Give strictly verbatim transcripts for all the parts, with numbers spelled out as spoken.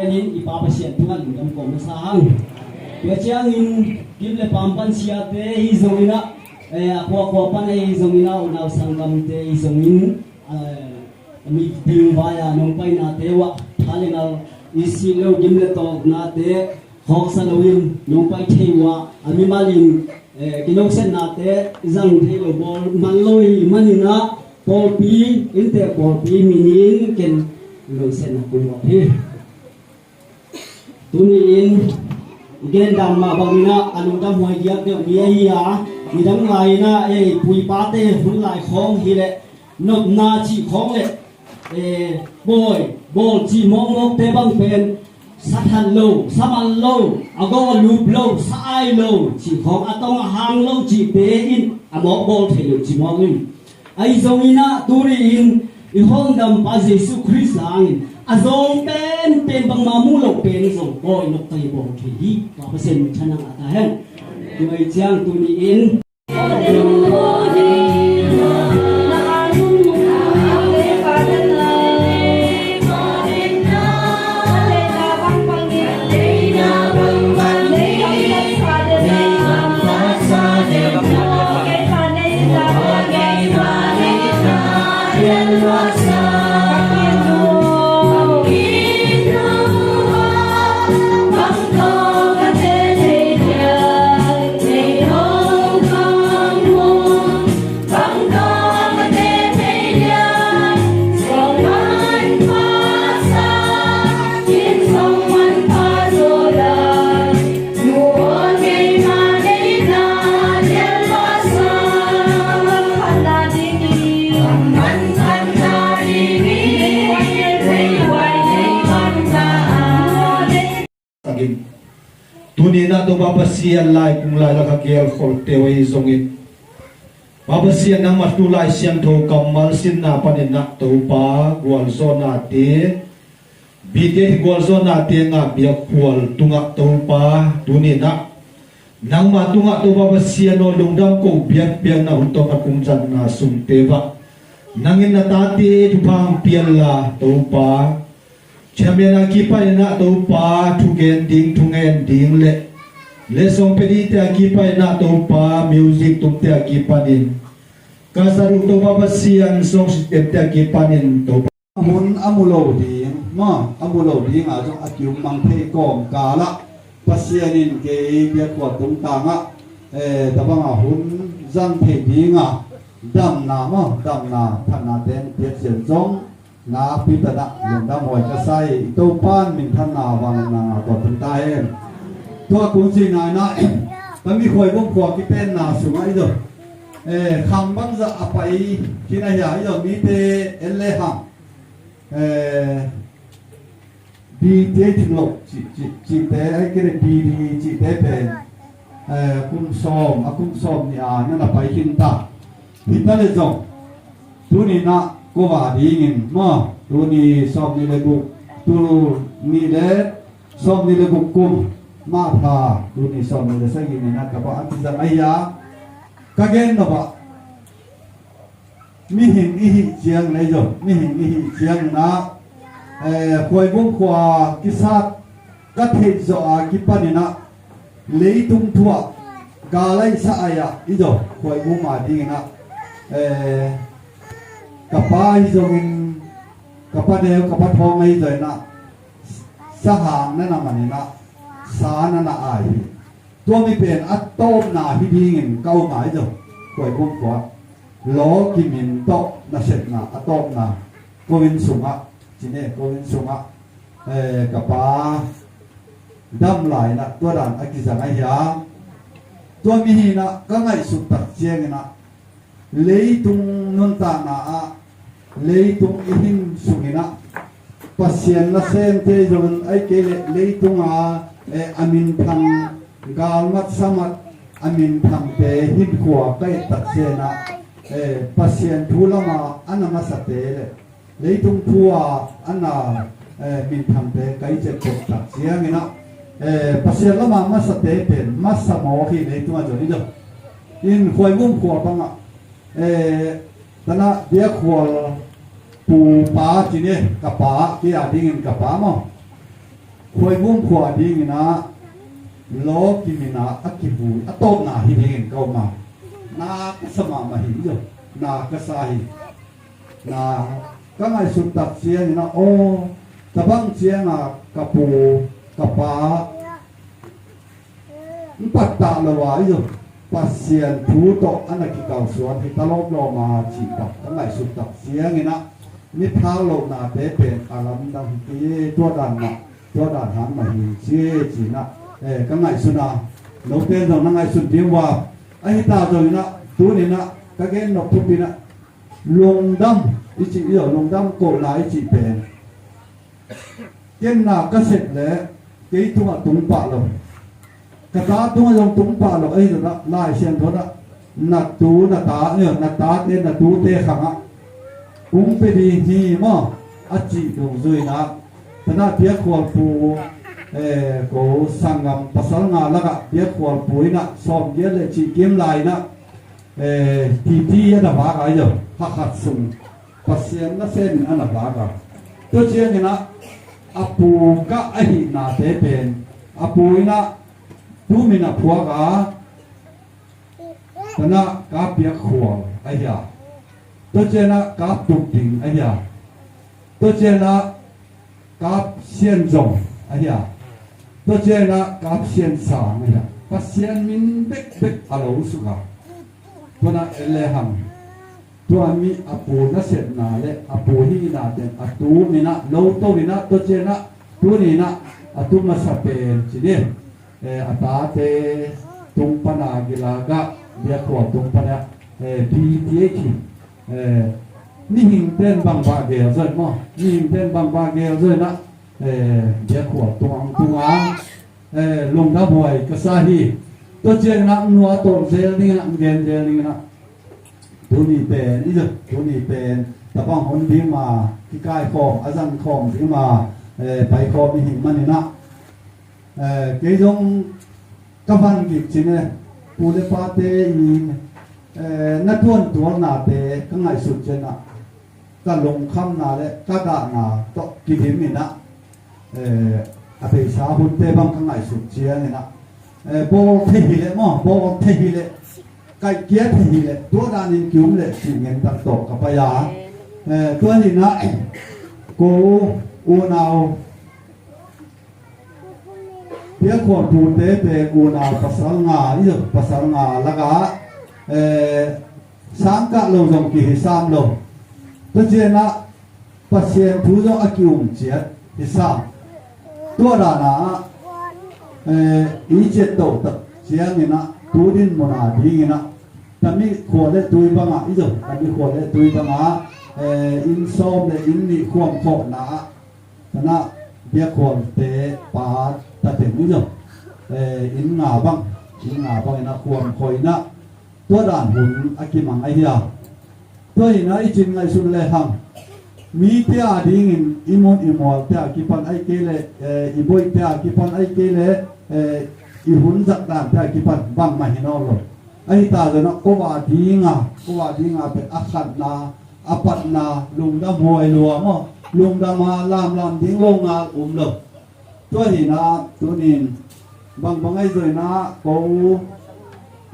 Nin i Pa Pasian tungah lungdam ko masa hang. Tua ciangin gim le paam pan siate hi zongin ah, eh, a khuakhua pan ahi zongin ah, unau sanggamte hi zongin, eh, a mi ding vai-a nong painate uh ah, pha le ngal i sih lo gim le tawlnate khawksa loin nong pai thei uh ah, a mimalin, eh, kinawksetnate zang thei lo bawl man lo hi manin ah, pawlpi, innte pawlpi minin ken lungsetna kong bawl hi. Tuni-in i gen dan mah bangin ah, a lungdam huai diak deuh mi ahi a, midang lai-in ah, ei, pu pate hun lai khawng hi leh nopna cih khawng leh, eh, bawi, bawl cih mawkmawkte bang pen sa that lo, sa man lo, a gaw a lup lo, sa ai lo cih khawng, a tong a hang lo cihte in a mawk bawl thei lo cih mawk in. Ahi zongin ah tuni-in i hawldampa Jesuh Khrist hangin a zawng penpen bangmah muh loh pen zong bawi nokta i bawl thei hi. Tua Pasian min thang a ta hen. Tua ahih ciang tuni-in Tuni-in ah Topa Pasian, lai kung lai lak a gelkholte uh ahi zongin, Pa Pasian, nangmah thu Lai Siangtho kammal sinna panin ah Topa gualzawhnate, bite gualzawhnate ngah biakhual tungah Topa, tuni-in ah nangmah tungah Topa Pasian aw, lungdam ko biakpiakna hun tawh a kung zatna sungte vah nang in na tate thupha hong pia inla Topa, Chairman a kipanin ah Topa, thugen ding, thungen ding le, le song pia dingte a kipanin ah Topa, music tumte a kipanin, ka sat uh Topa Pasian, song systemte a kipanin Topa, hun a mu lo ding, ma, a mu lo ding a zong a kium mang thei kawm kal ah Pasian in kei biakhual tungtangah, eh, tabang a hun zang thei ding a damna, ma, damna, phatna teng piak sian zong nakpi takin ah lungdam huai ka sa hi. I Topa'n minthanna, vangliatna ngah tua tung ta hen. Tua kung cihna in ah, ka mikhuai bawm khua kipenna sungah i zaw, eh, kham bangzah a pai khin ahi a, i zaw mite en le hang, eh, B T H lo, ci, ci, cihte, ai kei le B D cihte pen, eh, kum sawm, a kum sawm nih a na na pai khin ta. Hi ta le zong, tuni-in ah kua dingin, maw, tuni sawm nih le guk, tuni le sawm nih le guk kum, March tha, tuni sawm nih le sagih ni-in ah ka pa a kizang ahi a, ka gen nop ah, mihing i hih ciangin ah i zaw, mihing i hih ciangin ah, eh, Khuaibung khua kisat ka theih zawh a kipanin ah, leitung thu ah gal a i sa ai ah i zaw, Khuaibung a dingin ah, eh, ka pa hi zongin, ka pa neu, ka pa thawng ahi zongin ah, sahang na na manin ah, sa na na ai hi. Tua mi pen a tawpna hi dingin ka um a i zaw, Khuaibung khua. Law kimin tawh nasepna a tawpna, ko inn sungah, cine, ko inn sungah, eh, ka pa dam lai-in ah tua dan a kizang ahi a. Tua mi hi-in ah ka ngaihsut tak ciangin ah, leitung nuntakna ah, leitung i hin sungin ah, Pasian nasemte zong ai kei le leitung a, eh, a minthang, galmat samat a minthangte hinkhua ka et tak ciangin ah, eh, Pasian thu lama a na masate le leitung thu a a na, eh, minthangte ka i cetcet tak ciangin ah, eh, Pasian lama masate pen masa mawk hi, leitung a zong i zaw. In Khuaibung khua bangah, eh, tana biakhual pu pa cine, ka pa, kei a dingin ka pa maw. Khuaivum khua dingin ah law kimin ah a kihui a tawpna hi dingin ka um a, na ka sa mahmah hi. Zo, na ka sa hi. Na ka ngaihsut tak ciangin ah, aw, tabang cianga ka pu ka pa n pattah lo a, i zo, Pasian thu tawh a na kikalsuan hi ta lawmlawm a cih tak ka ngaihsut tak ciangin ah, mi phak lohnate pen a lamdang hi kei e, tua dan mah, tua dan hang mah hi ci e, ci-in ah, eh, ka ngaihsun a, note zong na ngaihsun ding uh a, ahi ta zongin ah, tunin ah ka gen nop thupi-in ah, lungdam i cih, i zo, lungdam kohna i cih pen, ken na ka sep leh kei tungah tung pah lo, ka ta tungah zong tung pah lo, ahi zongin ah Lai Siangtho in ah na tu na ta, na tate na tute khangah kong pia ding hi maw, a cih dungzui-in ah, tua-in ah biakhual pu, eh, ko sanggam pasal nga lakah biakhual pu in ah sawmgiat le cih kim lai-in ah, eh, titi a na vak a, i zo, kha khat sung Pasian nasem in a na vak a. Tua ciangin ah a pu kah ahihnate pen, a pu in ah tu min a phuak a, tua-in ah Kap Biakhual ahi a, tua ciangin ah Kap Tuk Ding ahi a, tua ciangin ah Kap Sian Zong ahi a, tua ciangin ah Kap Sian Sang ahi a, Pasian min bekbek a lo suk a. Tua-in ah en le hang, tua mi a pu nasepna le a pu hihna teng a tu min ah lo to-in ah, tua ciangin ah tuni-in ah a tu masa pen ci ni, eh, a tate tung pan a gilak ah, biakhual tung pan ah, eh, P T H, eh, mihing ten bangbang gel zaw in maw, mihing ten bangbang gel zaw in ah, eh, biakhual tung ang tung ang, eh, lungdam huai ka sa hi. Tua ciangin ah nua tawh zel dingin ah, gen zel dingin ah, tuni pen, i zo, tuni pen tabang hon ding ma, kikaikhawm, a zankhawm ding ma, eh, paikhawm i hih manin ah, eh, kei zong ka van kik cin e, pu le pate in, eh, na tuantualnate ka ngaihsut ciangin ah, ka lungkhamna le ka gahna tawh kidim in ah, eh, a beisa hunte bang ka ngaihsut ciangin ah, eh, bawl thei hi leh maw, bawl thei hi leh, kaihkia thei hi leh, tua danin ki-um leh cih ngen tak tawh ka pai a. Eh, tua hi-in ah, ko unau biakhual pute pen unau pasal nga, i zo, pasal nga lakah, eh, sang kah lo zong kihi sam lo. Tua ciangin ah Pasian thu zong a ki-um ciat hi sam. Tua dan ah, eh, i ciat toh tak ciangin ah tu din mun a dingin ah, tami khua le tui bangah, i zo, tami khua le tui bangah, eh, inn sawm le inn nih khuam khawhna ah, tua-in ah biakhualte pa ta teng, i zo, eh, inn nga bang, inn nga bangin ah khuam khawh in ah, tua dan hun a kimang ahi a. Tua hi-in ah i cin ngaihsun le hang, mite a dingin i mun i mualte a kipan ahih kei leh, eh, i boihte a kipan ahih kei leh, eh, i hun zat dante a kipan bangmah hi nawn lo. Ahi ta zongin ah ko a dinga, ko a dinga pen a khatna, a patna, lungdam huai lua maw, lungdam a lamlam ding lo ngal um lo. Tua hi-in ah tunin bangbang ahi zongin ah ko,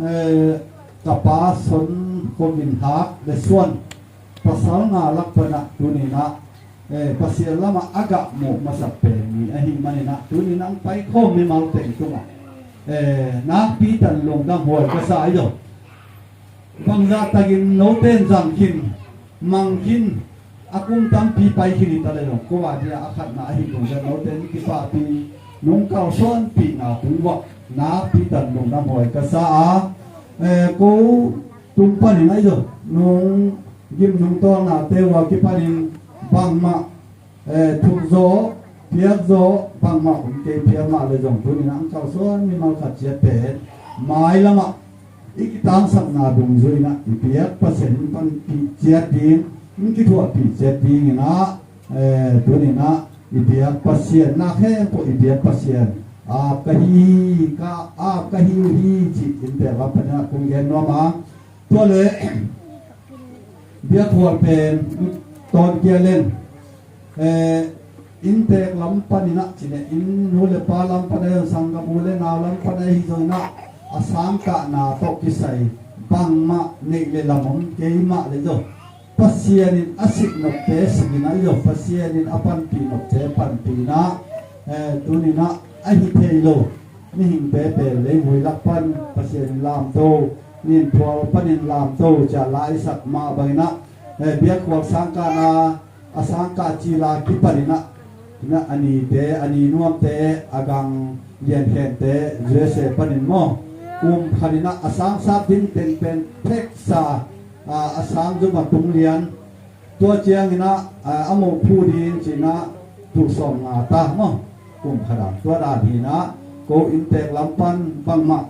eh, ka pa Son Kho Vin Hak le Suan, pasal nga lak pan ah tunin ah, eh, Pasian lamah a gah muh masak pen mi ahih manin ah, tunin ah hong paikhawm mimal teng tungah, eh, nakpi takin lungdam huai ka sa hi lo. Bangzah takin note in zang khin, mang khin, a kum tampi pai khin hi ta leh zong, ko a dingin a khatna ahih dungzui-in note in kipahpih, nong kalsuanpihna tungah nakpi takin lungdam huai ka sa a. Eh, ko tung panin ahi zong, nong gim nong tawlnate uh a kipanin bangmah, eh, thuk zaw, piak zaw, bangmah om kei, piak mah leh zong tunin ah hong kalsuan mimal khat ciat pen mailamah i kitangsakna dungzui-in ah i biak Pasian in hong panpih ciat ding, hong kithuahpih ciat dingin ah, eh, tunin ah i biak Pasian, na khempeuh i biak Pasian, ap ka hi, ka ap ka hi uh hi, ci-in tel lam panin ah kong gen nuam a. Tua leh biakhual pen tawntung leng, eh, Inntek lam panin ah cine, inn nu le pa lam pan ahi zong, sanggam u le nau lam pan ahi zongin ah, a sangkahna tawh kisai bangmah neih le lam om kei mah le zong, Pasian in a sik nopte sikin ah, i zong Pasian in a panpih nopte panpih in ah, eh, tunin ah ahi thei lo. Mihingte pen leivui lak pan Pasian in lamto, ninphual panin lamto ci-a la i sak mah bangin ah, eh, biakhual sangkahna, a sangkah cil a kipanin ah, a nite, a ni nuamte, a gang liankhente, U S A panin maw, kum khatin ah a sangsap ding teng pen pheksa, a, a sang zum a tung lian, tua ciangin ah, a, a mawh phu ding ci-in ah tul sawmnga ta maw, kum khat a, tua dan hi-in ah, ko inntek lam pan bangmah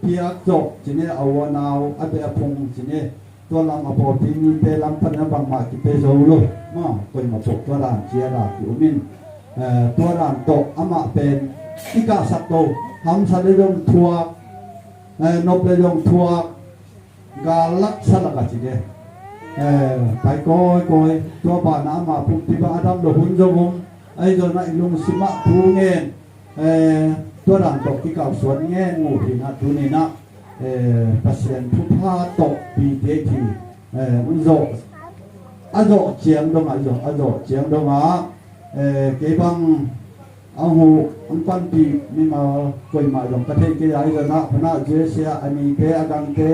piak zawh cine, a u a nau, a beh a phung cine, tua lam a pawlpi mite lam pan a bangmah kipia zo lo. Ma, koimah pawh tua dan cia dan ki um in, eh, tua dan tawh amah pen i kahsak to, hamsa le zong thuak, eh, nop le zong thuak, gal laksa lak a cine. Eh, pai kawikawi, tua banah amah pumpi bang a dam lo hun zong um, ahi zongin ah i lungsim ah thu ngen, eh, tua dan tawh kikalsuan ngen uh hi-in ah tunin ah, eh, Pasian thupha tawh B T H hi, eh, hong zawh, a zawh ciang dongah, zawh, a zawh ciang dongah, eh, kei bang a hong huh, hong panpih mimal koimah zong ka thei kei a, ahi zongin ah, huna Jesia a nite, a gangte,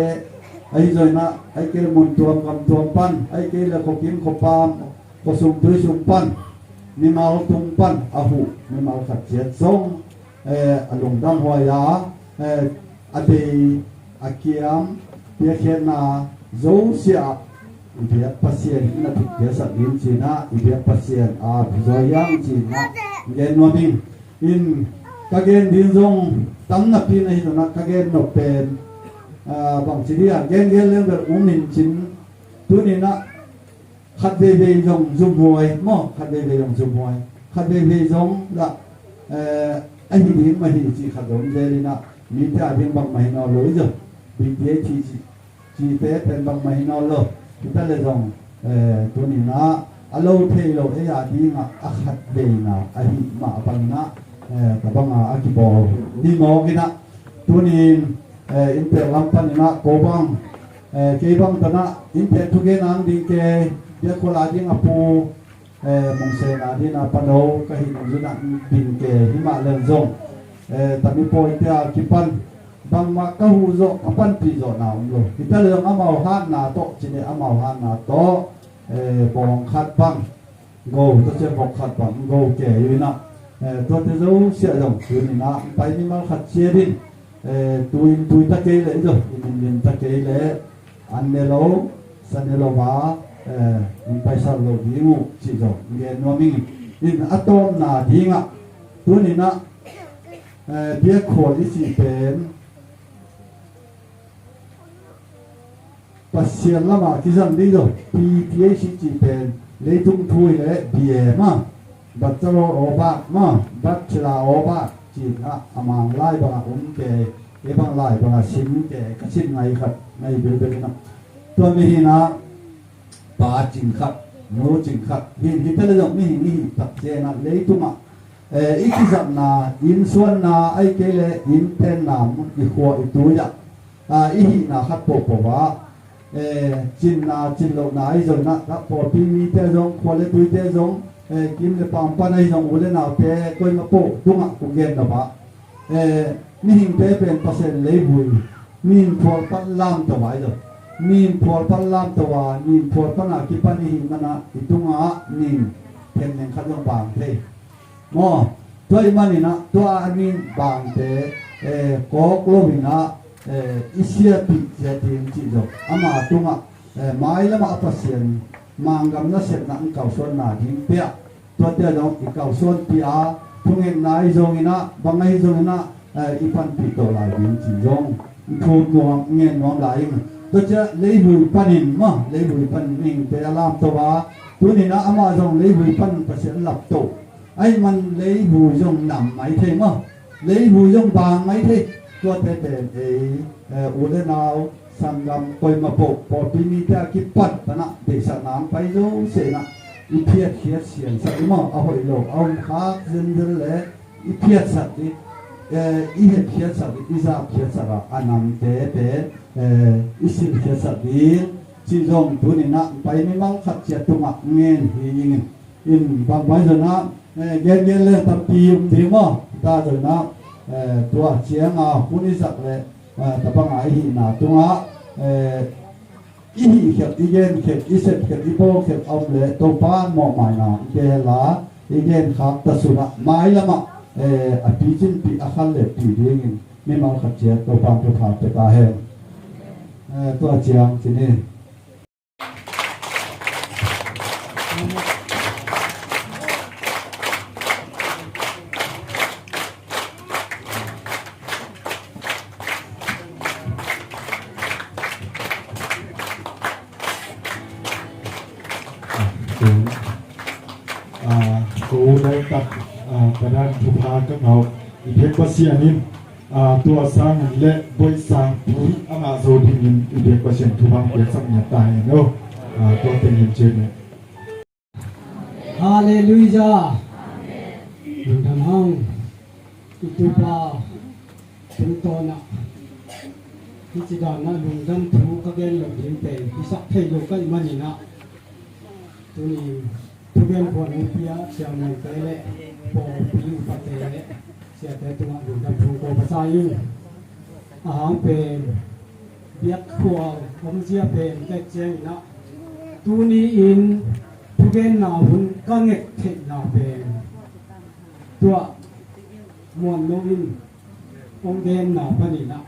ahi zongin ah, ahi kei le mun tuam gam tuam pan, ahi kei le khuakim khuapam, khuasung tuisung pan, mimal tung pan a huh mimal khat ciat zong, eh, a lungdam huai a, eh, a bei a kiam piakkhiatna zosia ah i biak Pasian in a thupha piaksak ding ci-in ah, i biak Pasian a phuzaw hiang ci-in ah gen nuam ing. In ka gen ding zong tam napi na hi zongin ah, ka gen nop pen, ah, bangci dih a, gen gen leng bel um in cin, tunin ah khat veivei zong zumhuai maw, khat veivei zong zumhuai, khat veivei zong lah, eh, ahi ding mah hi cih khat zong zel in ah, mite a ding bangmah hi nawn lo i zong, B T H hi cih, cihte pen bangmah hi nawn lo. Hi ta le zong, eh, tunin ah a lo thei lo ei a dingah a khat veina ahi mah bangin ah, eh, tabang a a kibawl hi mawk in ah, tunin, eh, inntek lam panin ah ko bang, eh, kei bang tan ah inntek thugen ang ding ke, biakhual a ding a pu, eh, mongsen a ding a pano ka hi nung zun ah ding ke hi mah leng zong, eh, tami pawite a kipan bangmah ka huh zawh, ka panpih zawhna om lo. Hi ta le zong amau hatna tawh cine, amau hatna tawh, eh, bawng khat bang go, tua ciang bawng khat bang go ke uh in ah, eh, tuate zosiah zong tunin ah pai mimal khat ciat in, eh, tui in tui ta kei leh, i zong i min lim ta kei leh, an ne lo, sa ne lo a, eh, in paisal lo ding uh cih zong gen nuam ing. In a tawpna dingah tunin ah, eh, biakhual i cih pen Pasian lamah kizang ding lo. P T H cih pen leitung thu hi leh B A maw, Bachelor of Art maw, Bachelor of Art cih a, a Mang lai bangah um ke, ei bang lai bangah sim ke, ka sim ngai khat ngai bilbel in ah, tua mi hi-in ah, pa cing khat, nu cing khat, hi, hi ta le zong mihing i hih tak ciangin ah leitungah, eh, i kizatna, innsuanna, ahih kei leh inntenna, i khua i tui ah, ah, i hihna khat pohpoh ah, eh, cinna, cin lohna ahi zongin ah, pawlpi mite zong, khua le tuite zong, eh, kim le pam pan ahi zong, u le naute, koimah poh tungah kong gen nop ah, eh, mihingte pen Pasian leivui, ninphual pan lamto a ahi zong, ninphual pan lamto a, ninphual pan a kipan i hih man ah i tungah nin phenleng khat zong bang thei. Maw, tua ahih manin ah, tua a nin bangte, eh, kawk lo in ah, eh, i siapih ciat ding cih zong, ama tungah, eh, mailam ah a Pasian, Manggam nasepna hong kalsuanna dingte ah, tuate ah zong i kalsuanpih a, thungetna ahi zongin ah, bang ahi zongin ah, eh, i panpih to lai ding cih zong thum nuam, ngen nuam lai ing. Tua ciang leivui panin maw, leivui panin mihingte a lamto a, tunin ah amah zong leivui pan Pasian lapto. Ahih man leivui zong nam mai thei maw, leivui zong bang mai thei. Tuate pen ei, eh, u le nau, sanggam, koimah poh, pawlpi mite a kipan tan ah deihsakna hong pai zo seh in ah, i phiatkhiat siansak i maw, a hoih lo a om khak zenzen le i phiatsak i, eh, i hetkhiatsak i, i zapkhiatsak a, a namte te, eh, i silkhiatsak ding cih zong tuni-in ah pai mimal khat ciat tungah ngen hi ing. In bangbai zong ah, eh, gen gen le tampi um ding maw, ta zong ah, eh, tua ciang a hun i zak le, eh, tabang a i hihna tungah, eh, i hih khiat, i gen khiat, i sep khiat, i bawl khiat a om le Topa mawhmaina i pe hen la, i gen khak ta sun ah mailam ah, eh, a picin pi a khan le pi dingin mimal khat ciat Topa thupha pe ta hen. Eh, tua ciang ci ni. Ah, ko u Dal Tak, ah, ka dan thupha ka ngah uh i biak Pasian in, ah, tua sang le Boih Sang Pu a ngah zo dingin i biak Pasian thupha piaksak ngiat ta hen aw. Ah, tua teng in ci ni. Halleluijah. Lungdam hang. I Topa tungtawn ah hih ci dan ah lungdam thu ka gen loh ding pen hisak thei lo ka hih manin ah, tuni thugen khuan hong pia chairman te le pawlpi upate le siate tungah lungdam thu ko ka sa ing. A hang pen biakkhua omzia pen tek ciangin ah, tuni-in thugenna hun ka nget theihna pen tua Muan No in hong genna panin ah,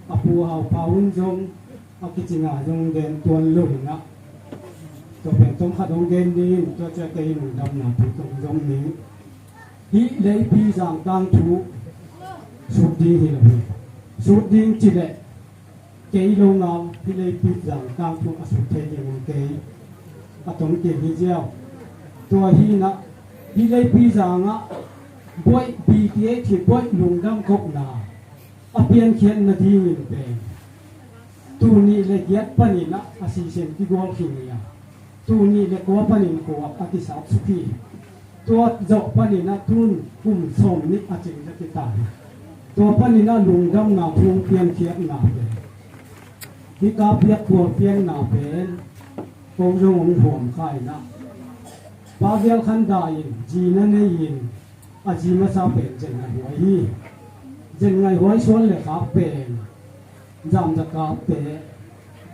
a Pu Hau Pa un zong a kicing a zong gen tuan lo in ah, tua pen tawm khat hong gen dingin, tua ciang kei lungdamna thu tawh zong ning. Hih leipi zangtang thu sut ding hi lo hi. Sut ding ci leh kei lo ngal hih leipi zangtang thu a sut thei ding ong kei. A tong kei hi ziau. Tua hi in ah hih leipi zang ah Boih B T H hi Boih lungdam kohna a piankhiat nadingin pen tul nih le giat panin ah a sisen kigual khin hi a, tul nih le kua panin kua a kisap suk hi. Tua zawh panin ah tun kum sawm nih a cing le kita hi. Tua panin ah lungdamna thu piankhiatna pen hih ka piak kual pianna pen ko zong hong huam kha in ah, Pa Vial Khan Da in zi na nei in, a zi masa pen Zen Ngai Huai hi. Zen Ngai Huai suan le khak pen Zam Za Kap te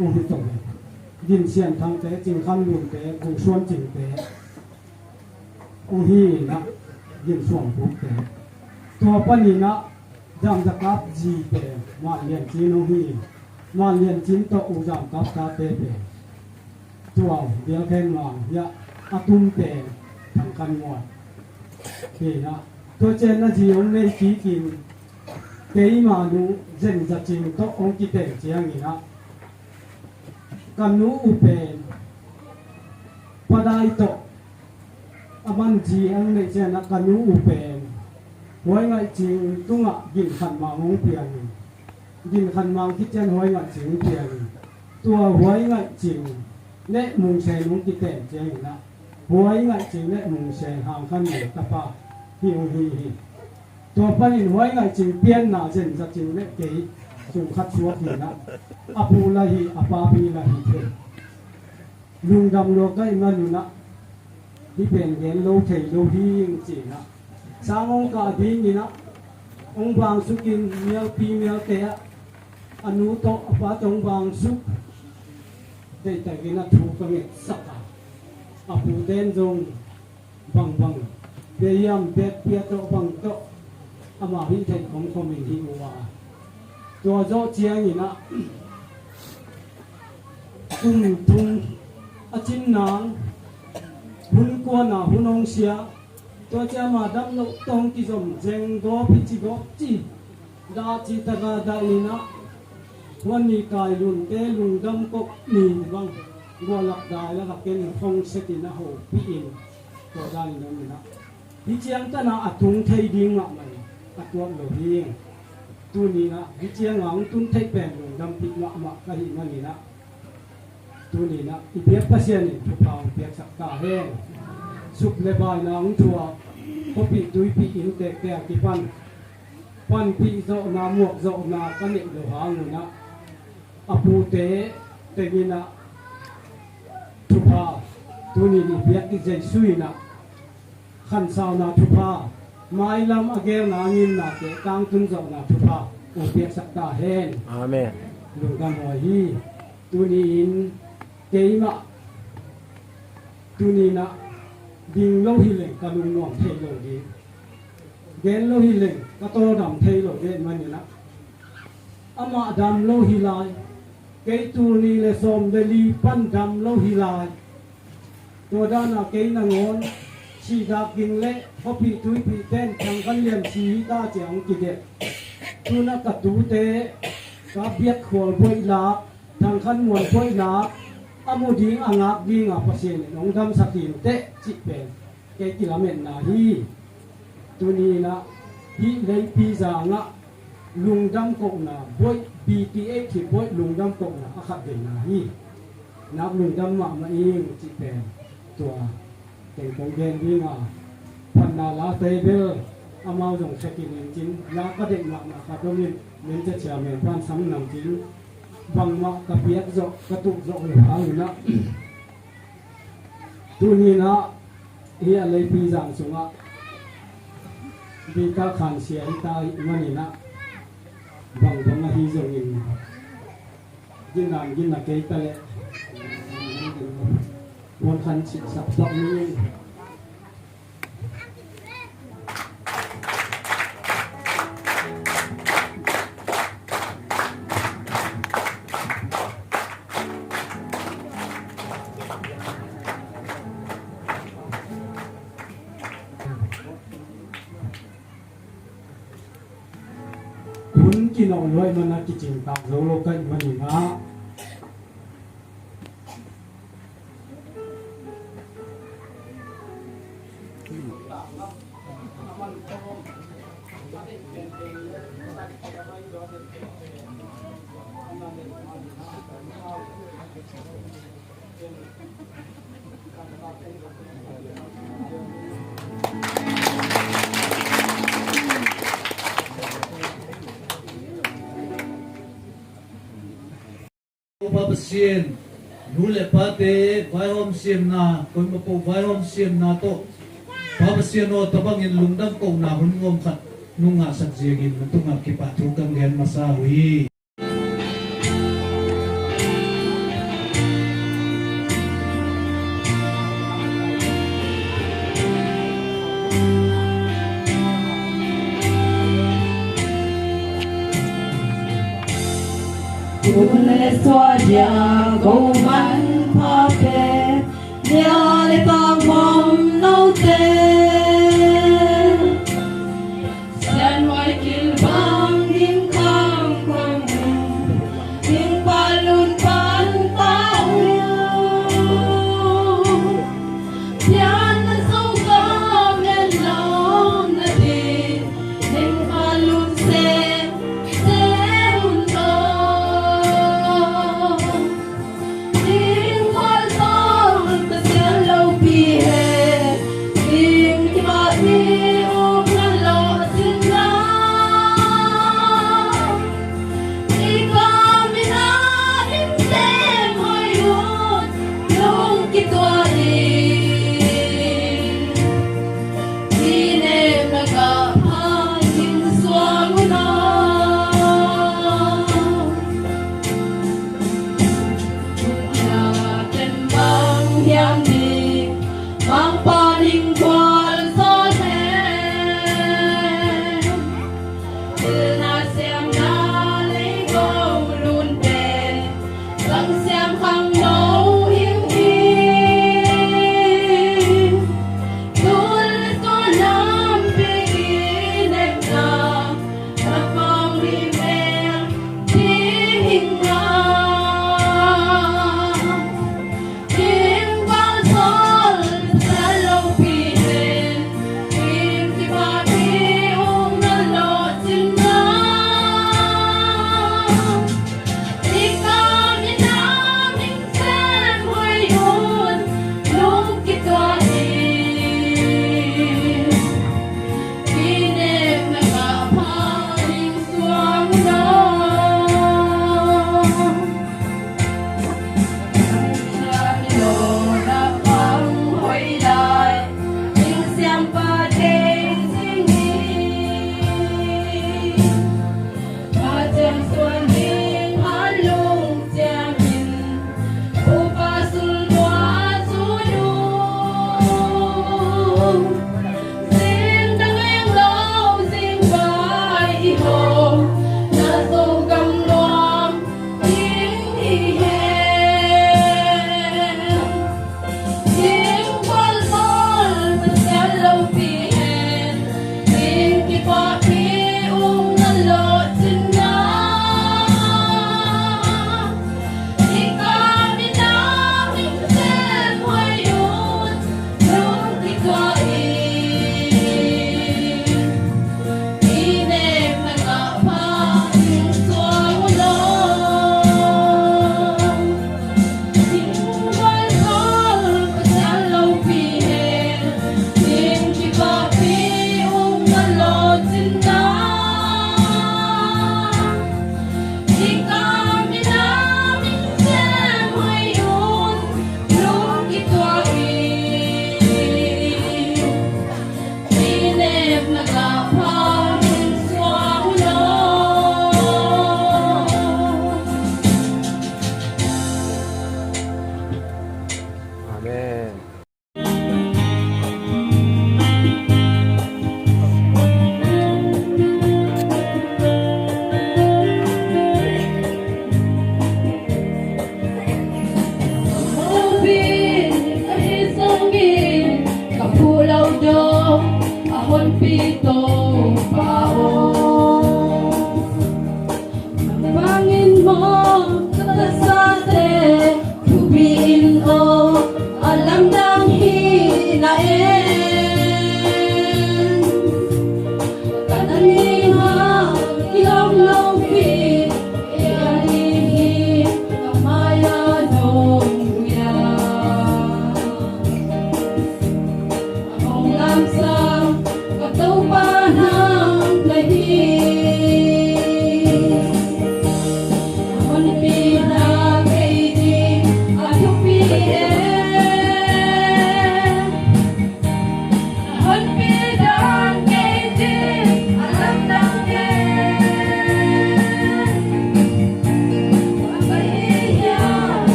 ong hi to ve. Gin Sian Thang te, Cing Khan Lun te, Gu Suan Cing te ong hi in ah, Gin Suan Puk te. Tua panin ah Zam Za Kap zi pen Man Lian Cin ong hi in, Man Lian Cin tawh U Zam Kap ta te pen tua Vial Khen Mang hiah a tum pen Thang Khan Muat hi in ah, tua ciang a zi ong nei kik in, keima nu Zen Za Cing tawh ong kiteng ciangin ah, ka nu u pen Pa Dai tawh a man zi ong neih ciangin ah, ka nu u pen Huai Ngaih Cing tungah Gin Khan Mang ong piang in, Gin Khan Mang khit ciang Huai Ngaih Cing piang in, tua Huai Ngaih Cing le Mung Sen ong kiteng ciangin ah, Huai Ngaih Cing le Mung Sen Hang Khan Mei tapa hi ong hi hi. Tua panin Huai Ngaih Cing pianna Zen Za Cing le kei sung khat suak hi in ah, a pu la hi, a papi la hi thei. Lungdam lua ka hih man un ah, hih pen gen lo thei lo hi ing ci in ah, sang ong kah dingin ah ong bang suk in, mialpi mialte ah a nu tawh a pa tawh ong bang suk. Deihtakin a thu ka ngetsak a, a pute in zong bangbang, bia hiam, bia pia tawh bang tawh amau hih theih khomkhom in hih uh a. Tua zawh ciangin ah kum thum a cin nang, hun kuan a hun hong sia, tua ciang a dam loh tawh hong kizom, zeng gawp hi ci gawp ci, dah ci taka dah in ah, huan ni kai lunte lungdam kok ni bang, gualak dai lak a ken hong set in a hopih in, tua dan in om in ah, hih ciang tan a a tung thei ding mahmah in a tuak lo hi. Tuni in ah hih ciang a hong tun theih pen lungdampih mahmah ka hih manin ah, tuni in ah i biak Pasian in thupha hong piaksak ta hen. Sup le baina hong thuak khuapih tuipih inntekte a kipan panpih zawhna muak zawhna ka neih loh hangun ah a pute teng in ah thupha, tuni in i biak i Jesu in ah khansauna thupha, mailam a gelna a ngimnate tangtun zawhna thupha hong piaksak ta hen. Amen. Lungdam huai hi. Tuni in keimah tuni in ah ding lo hi leng ka lungnuam thei lo ding, gen lo hi leng ka tawldam thei lo ding manin ah amah dam lo hi lai. Kei tul nih le sawm le li pan dam lo hi lai. Tua dana kei nangawn sihdak ging le khuapih tuipih ten Thang Khan Lian si hi ta ciang kidelh. Tuna ka tute ka biak khual buaih lak, Thang Khan Muan buaih lak a mu ding a ngak dinga Pasian in hong damsak inteh cih pen kei kilametna hi. Tuni in ah hih Leipi zangah lungdam kohna buaih, B T H hi buaih lungdam kohna a khat veina hi. Nak lungdam mahmah ing cih pen tua teng kong gen dinga, phatna late bel amau zong khekin in cin la ka deih mahmah ka domin, men cia cia men pan sam nam cin bangmah ka piak zawh ka tuh zawh lo hangun ah tuni in ah hih a Leipi zang sungah bika khansia hi ta hi manin ah bangbang ahi zongin gindan ginna kei ta leh huan khan cihsak pak ni. Hun kinawh luai mana kicingtak zo lo kaih manin ah Pa Pasian, nu le pate vaihawm siamna, koimapo vaihawm siamna tawh Pa Pasian aw, tabangin lungdam kohna hun ngawm khat nung ngahsak ziangin na tungah kipahthu kan gen masa uh hi. Ule suadia ko man pape, dia le tang bom note. Sian wai kil bang ding kang kang ding palun pan tau. Sian na sau ka men long na di ding palun se se un to. Ding pal tong ta sian lo pi. Amen.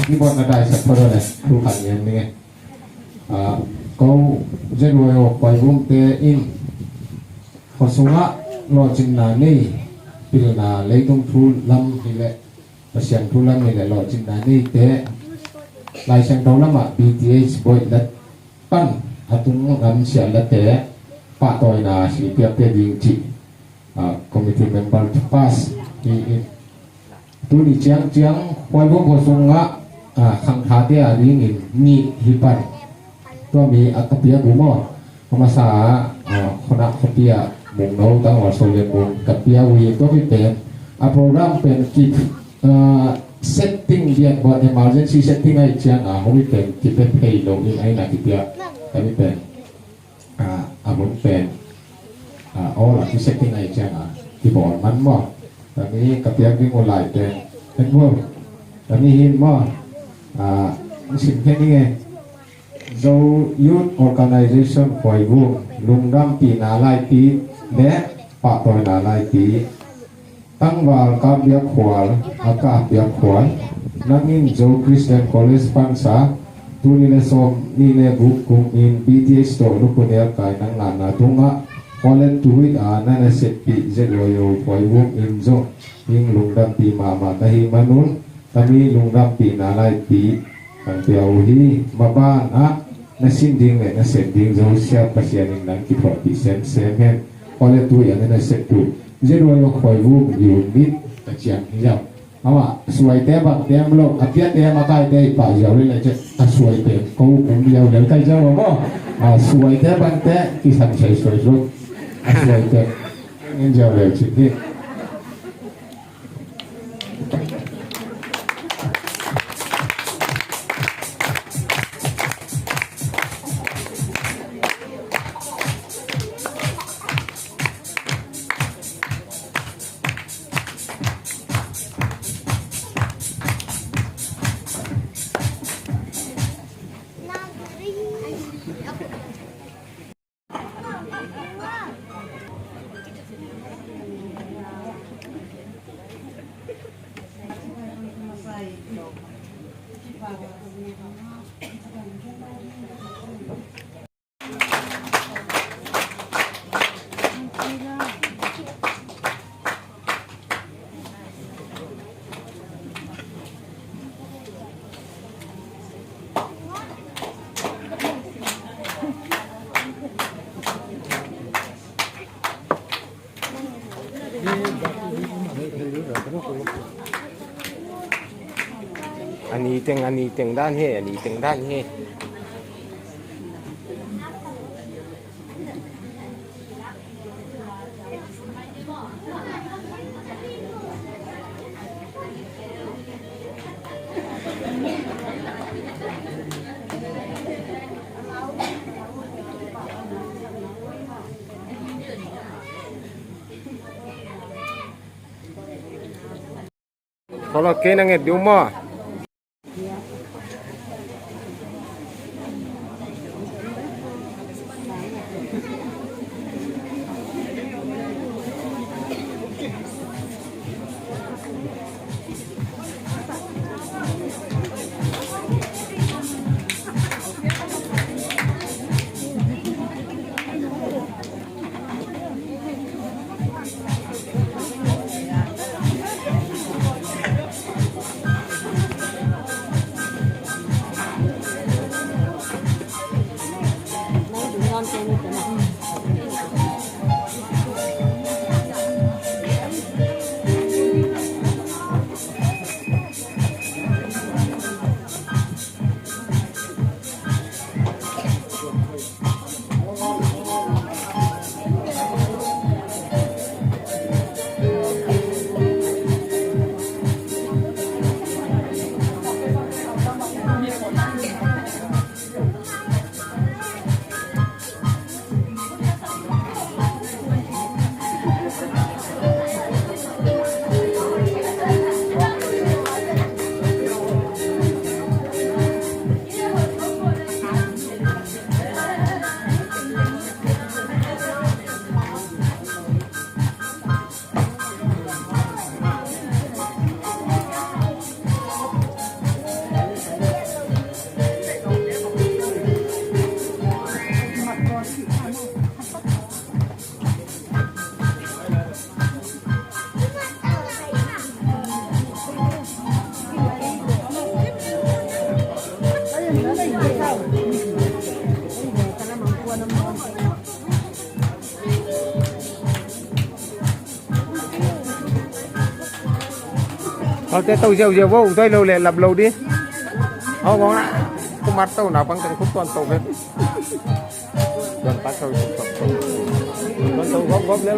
Keyboard na daisak phot aw le, thu khat niam ning e. Ah, ko Z Y O Khuaivum te in khua sungah lawhcinna nei, pilna leitung thu lam hi leh, Pasian thu lam hi leh lawhcinna neite Lai Siangtho lamah B T H boih lat pan a tung lam siatlate pahtawina si piakte ding cih, ah, committee member thu pass hi in. Tuni ciangciang Khuaivum khua sungah, ah, khangthate a dingin nih hi pan. Tua mi a ka piak uh maw? A masa ah, ah, khuanah khuapi ah mungno tangval sawlian mung ka piak uh hi. Tua mi pen a program pen ki, ah, setting biak buat emergency setting ahi ciang a hong mi pen kipia phei lo in ahi na kipia. Ka mi pen ah, a hun pen, ah, awl a kisek ding ahi ciang a kibawl man maw? Tami ka piak ding uh lai pen en maw? Tami hin maw? Ah, hong sim khe ning e. Zo Youth Organization Khuaivum, lungdampihna laipi le pahtawina laipi. Tangval Kap Biak Khual, a Kap Biak Khual, nang in Zo Christian College pansa, tul nih le sawmnih le guk kum in B T H tawh lupun elkai nang ngahna tungah, college tuit a na na seppih Z Y O Khuaivum in zong ning lungdampih mahmah ka hi manun, tami lungdampihna laipi kang pia uh hi. Maban ah na sin ding le na sep ding zosiat Pasian in nang kithuahpih semsem hen. Khuale tui a na na sep tu Z Y O Khuaivum i un mit ka ciang hi zau. Amah suaite bangte am lo, a piate makaite i pah ziau le lai ciah a suaite ko um ziau le kai ziau maw. A suaite bangte kisan sai suai suai a suaite ngin ziau le cih hi. A ni teng, a ni teng dan hi, a ni teng dan hi. Kholok kei na nget ding maw? Alte to ziauziau vo, doi lo le lap lo di. Aw bawng la. Kumat to na pang teng khut tuan to ve. Tuan pat to, tuan to gop gop le.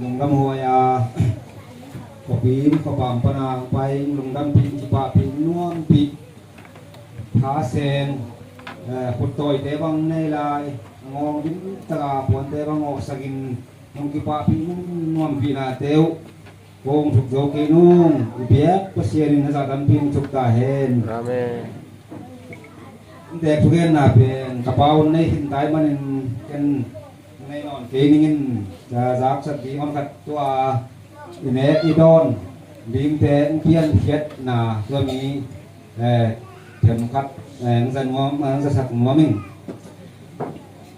Lungdam huai a, khuapim khuapam pana hong pai, lungdampih, kipahpih nuampih. Thasen, eh, khuttawite bang nei lai, a ngawng dim taka puante bang awhsakin, hong kipahpih nuampihnate uh kong thuk zo kei nung, i biak Pasian in a zahtampih hong thuk ta hen. Amen. Tek thugenna pen ka pa un nei khin tai manin ken nei nawn kei ning in, ka zaksak ding hon khat tua i nek i dawn dingte hong piankhiatna tua mi, eh, themkhat, eh, hong za nuam, hong zasak nuam ing.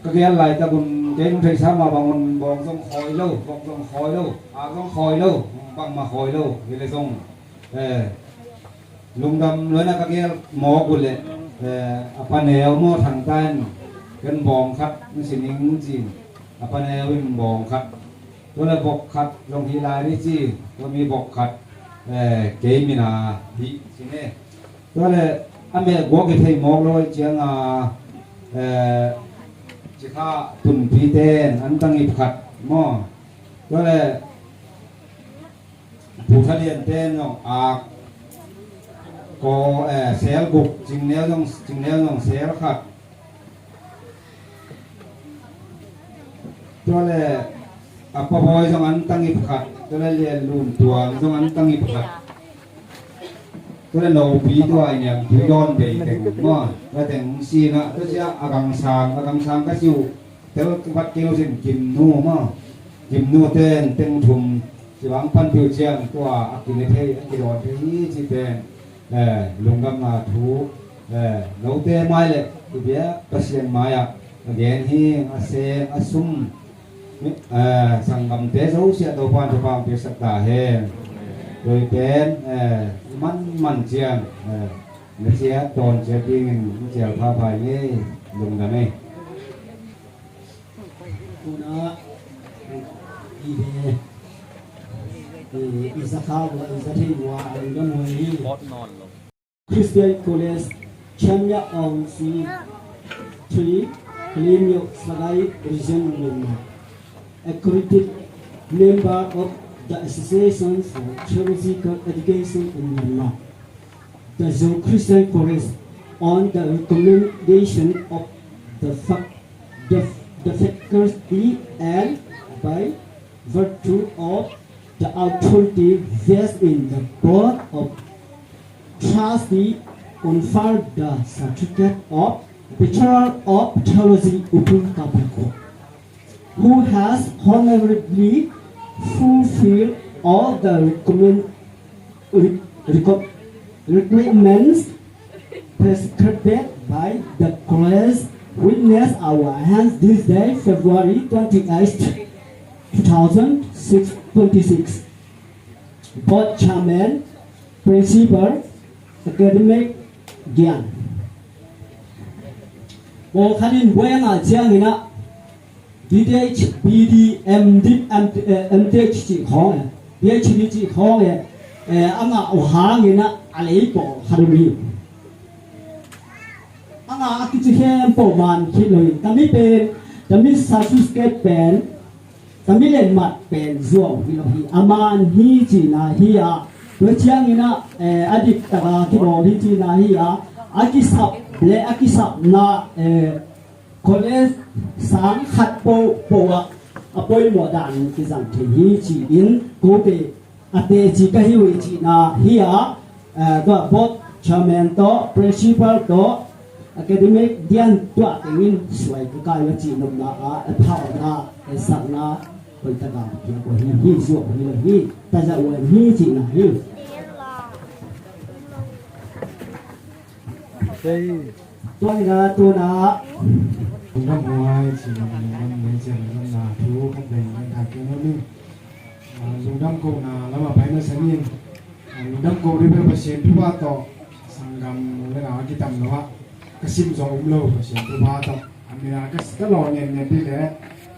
Ka gel laitak un kei nong theihsa mah bang un bawng zong khawi lo, bawng zong khawi lo, a zong khawi lo, bangmah khawi lo, hi le zong, eh, lungdam luaina ka gel mawk uh leh, eh, a paneu maw thangta in ken bawng khat na sining cin, a paneu in bawng khat, tua le bawk khat zong hi lai ni ci, tua mi bawk khat, eh, kei mina hi ci ne. Tua le a meh guak i thei mawk lo i cianga, eh, cikha tunpite in an tangip khat maw. Tua le Pu Thalian ten zong ak ko, eh, sel guk, cingneu zong, cingneu zong sel khat. Tua le a pa bawi zong an tangip khat. Tua le Lian Lun Tuang zong an tangip khat. Tua le nopi tua i niam tui dawn bei teng maw. Tua teng sinah tua cia a gangsang, a gangsang ka siu. Tel vat kei lo sin Kimnu maw. Kimnu ten teng thum. Ci bang panpih uh ciang tua a kine thei, a kidawn thei hi ci pen, eh, lungdamna thu, eh, note mai le i biak Pasian mai-ah a gen hi, a seng, a sum, eh, sanggamte zosiah Topan thupha hong piaksak ta hen. Tua pen, eh, manman ciang, eh, na ciat dawn ciat dingin na cial phapha i ngei, lungdam ei. Tuna, i he. I, i za kha uh a, i za thei uh a, a lungdam huai hi. Christian College, Chamya Aung Si, three, Kalimyo Sagai Region, Myanmar. Accredited member of the Association for Theological Education in Myanmar. The Zo Christian College, on the recommendation of the fac-, the, the faculty and by virtue of the authority vested in the Board of Trustees, confer the certificate of Bachelor of Theology upon Ka Pek Kho, who has honorably fulfilled all the recommend-, re-, reco-, requirements prescribed by the college. Witness our hands this day, February twenty-eighth, two thousand six, twenty-six. Board Chairman, Principal, Academic Gian. Pawlkhat in buai a ngah ciangin ah, D Th, B D, M Div, M, eh, M Th cih khawng, eh, Ph D cih khawng, eh, eh, a ngah uh hangin ah a lei pawlkhat om hi. A ngah a kici khempeuh man khit lo hi. Tami pen, tami certificate pen, tami lenmat pen zuau hi lo hi. A man hi cihna hi a. Tua ciangin ah, eh, a dik taka kibawl hi cihna hi a. A kisap le a kisapna, eh, college sang khat po, po ah a poimawh dan kizang thei hi ci-in kote a teci ka hi uh hi cihna hi a, eh, tua board chairman tawh, principal tawh, academic dian tuah tengin suai ka kai uh a cihnopna ah, a phauna, a sakna, hoih taka piak uh hi, hi zuak uh hi lo hi, tazah uh hi cihna hi. Tua hi na, tua na. Lungdam huai cihna, lungdam huai cihna, lungdamna thu khat vei ngen thak kei nuam ing. Ah, lungdam kohna lamah pai masa ning. Ah, lungdam koh ding pen Pasian thupha tawh sanggam le na a kitam lo ah ka sim zawh um lo, Pasian thupha tawh. A mina ka, ka lawh ngetnget ding le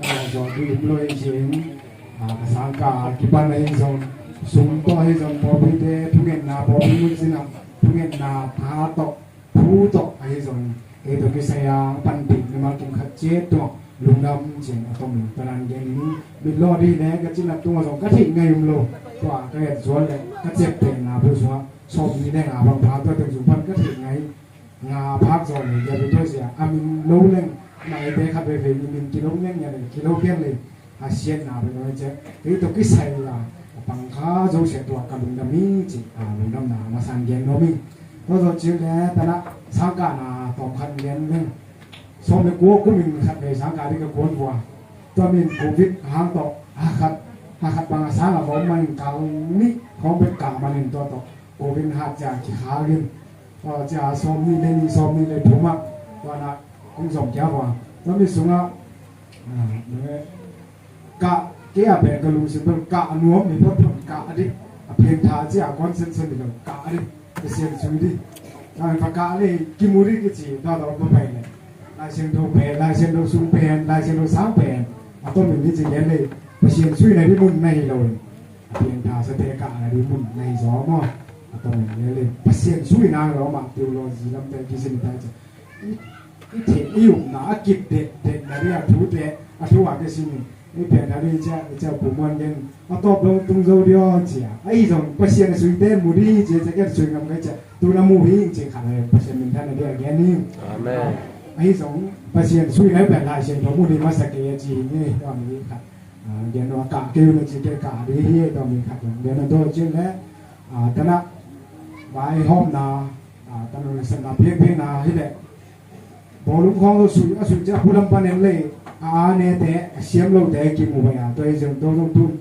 ka lawh zawh ding um lo hi ci-in, ah, ka sangkah a kipan ahi zong, sum tawh ahi zong, pawlpite thungetna, pawlpi mun sinah thungetna tha tawh, thu tawh ahi zong, kei tawh kisai a panpih mimal kim khat ciat tungah lungdam ci-in a tom in tua dan gen ning. Mitlawh dih le ka cinat tungah zong ka theih ngai um lo. Tua ka et zual le ka ciaptehna bu sungah sawmnih le nga bang pha tua teng sung pan ka theih ngai. Nga phak zaw le, ya bi tua zia a min lo leng, na ite khat veve i min kilo ngen ngen le, kilo pian le, a siatna pen oi ciah kei tawh kisai a, a pang kha zo sia tua ka lungdam hi ci, a lungdamna masa in gen nuam ing. Tua zawh ciang le, tana sangkahna tawm khat gen leng. Sawm le kua kum in khat vei sangkah ding ka kuan vua. Tua min covid hang tawh, ha khat, ha khat bang a sang a va om man in kal nih khawng bek kah man in tua tawh covid hat ciang kikhak in. Tua ciang sawmnih le nih, sawmnih le thum ah, tua na kong zom kia vua. Tua mi sungah, ah, kah, kei a pen ka lungsim pen kah nuam mi phot phot kah a dih. A pheng tha ciang a kuan sen sen dih lo kah a dih. Ka sian sui dih. Kah a kah le kimu dih kici, tua tua pa pai le. Lai Siangtho pen, Lai Siangtho sung pen, Lai Siangtho sang pen. A tom in dih ci gen le. Pasian suina dih mun na hi lo in. A piangthak sate kah na dih mun na hi zaw maw. A tom in le le. Pasian suina lo mah theology lamte kisin ta ciah. I, i theih i upna a kip det, detna dih a thute, a thu a kisin i. I piangthak dih ciah, i ciah pu muan gen. A tawp dong tung zo dih aw ciah. Ahi zong Pasian a suite mu dih ciah, ciah kiat sui ngam kai ciah. Tu na mu hi ciah khat le Pasian minthanna dih a gen hi. Amen. Ahi zong Pasian suina i piangthak Siangtho mu dih masa kei a ci hi. Tua mi khat. Ah, gen lo a kah kei uh na ci kei kah dih hi, tua mi khat lo. Gen lo tua cin le, ah, tana, vaihawmna, ah, tana na sepna piakpiakna hi le. Bawlung khawng lo sui, a sui cia a pulam pan en le, a, a nete, a siam lote, kimu bai a, tua hi zong, tua zong tun.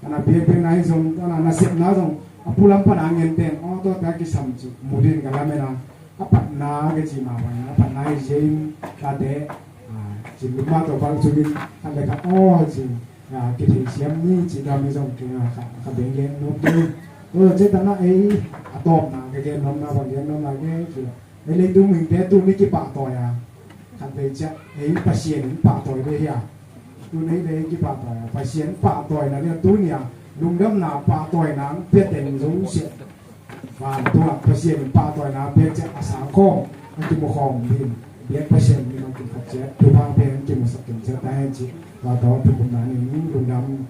Tana piakpiakna hi zong, tana na sepna zong, a pulam pan a ngen ten, aw, tua ta kisam ci, mu din ka lamen a. A patna ka ci mah bangin a patna hi zia in tate, ah, cin lum mah tawh bang sungin khat le khat aw ci, ah, kithei siam ni ci dam hi zong kei, ah, kha, kha beng gen nuam kei. Tua zong ci tana ei a tawpna ka gen nuamna bang gen nuamna kei ci. Ei leitung mihingte tuni kipahtawi a, khat vei ciah ei Pasian in pahtawi ve hi a. Tuni ei kipahtawi a, Pasian pahtawina ding a tuni a Lungdamna pahtawina ang pia teng zong siah. Vantung ah Pasian in pahtawina ang pia ciah a sang khawm a kimu khawm ding biak Pasian min ang kim khat ciah. Thupha ang pia ang kimu sak kim ciah ta hen ci. Tua tawh thukhupna ning lungdam.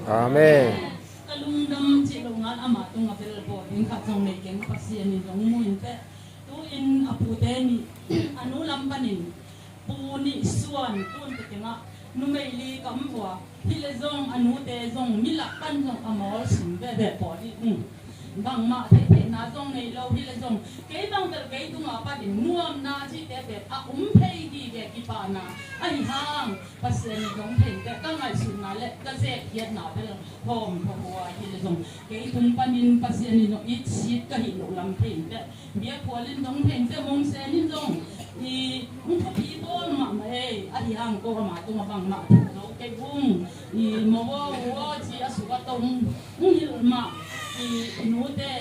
Amen. Ka lungdam cih lo ngal ama tungah bel bawl ding khat zong nei keng, Pasian in zong mu in teh. Tu-in a pute nih, a nu lam panin Pu Nih Suan, tun te tengah numei li ka om uh a, hi le zong a nute zong mi lak pan zong a mawl sim veve pawl dih. Bangmah theihtheihna zong nei lo hi le zong, kei bang bel kei tungah panin nuamna cihte pen a um thei dih ve, kipahna ahi hang. Pasian in zong thei teh ka ngaihsutna le ka zekkhiatna bel hawm thawh uh a, hi le zong kei tung panin Pasian in zong itsit ka hih loh lam thei teh, biakphual in zong thei teh, mongsen in zong i hong thupi bawl mahmah ei, ahi hang ko ama tungah bangmah thu zo kei ung. I maw aw, aw ci a suk a tong hong hilh mah. I nute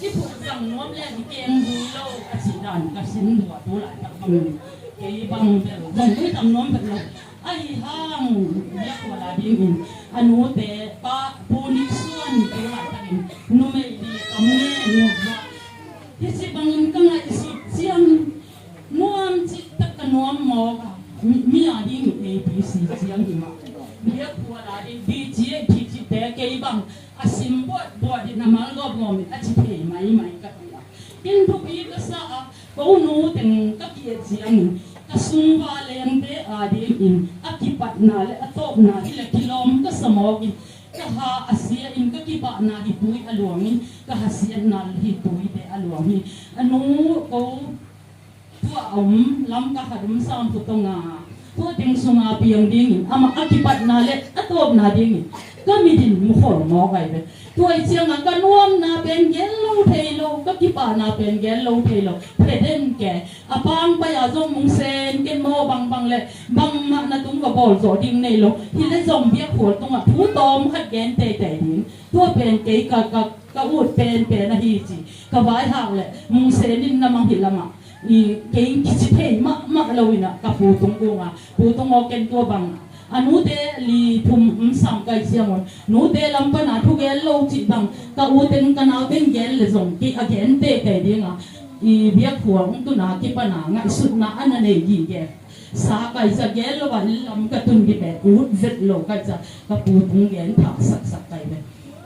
i phut zang nuam le i keng vui lo a cih dan ka sin uh a, tu laitak bangin kei bang bel zong vui tam nuam bek lo. Ahi hang biakphual a dingin a nute pa Pu Nih Suan tu laitakin Numei li tam nge nuam va. Hih ci bangin ka ngaihsut ciang nuam cih tak ka nuam mawk a. Mi, mi a ding in A B C ciang hi mah. Biakhual a ding B G A T T te kei bang a sim buatbuat in a mal gawpgawp in a ci thei maimai ka hi a. Ken thupi ka sa a, ko nu teng ka ki-et ciangin ka sungva lengte a dingin a kipatna le a tawpna hi le kilawm ka sa mawk in ka ha a sia in ka kipahna hi tui a luang in ka hasiatna hi tuite a luang hi. A nu ko tua a om lam ka khat um sam phu tong a, tua teng sunga piang dingin amah a kipatna le a tawpna dingin ka mit in mu khol mawk ai ve. Tua i cianga ka nuamna pen gen lo thei lo, ka kipahna pen gen lo thei lo. Phe den ke a pang pai a zong mungsen ken maw bangbang le bangmah na tung va bawl zawh ding nei lo. Hi le zong biakhual tungah thu tawm khat gen teitei ding. Tua pen kei ka, ka, ka ut penpen ahi ci. Ka vaihak le mungsen in na mang hi lamah i kei kici thei mahmah lo inah ka pu tung unga, pu tung aw ken tua bang a nute li thum um sam kai ciangun nute lam pana thu gen lo cih bang ka uten ka nauten gen le zong kei a gen teitei dinga i biakhual hong tuna kipana ngaihsutna a na nei gige. Sa kai cia gen lo a inn lam ka tun dih pen ut vet lo kai cia ka pu tung gen thah saksak kai ve.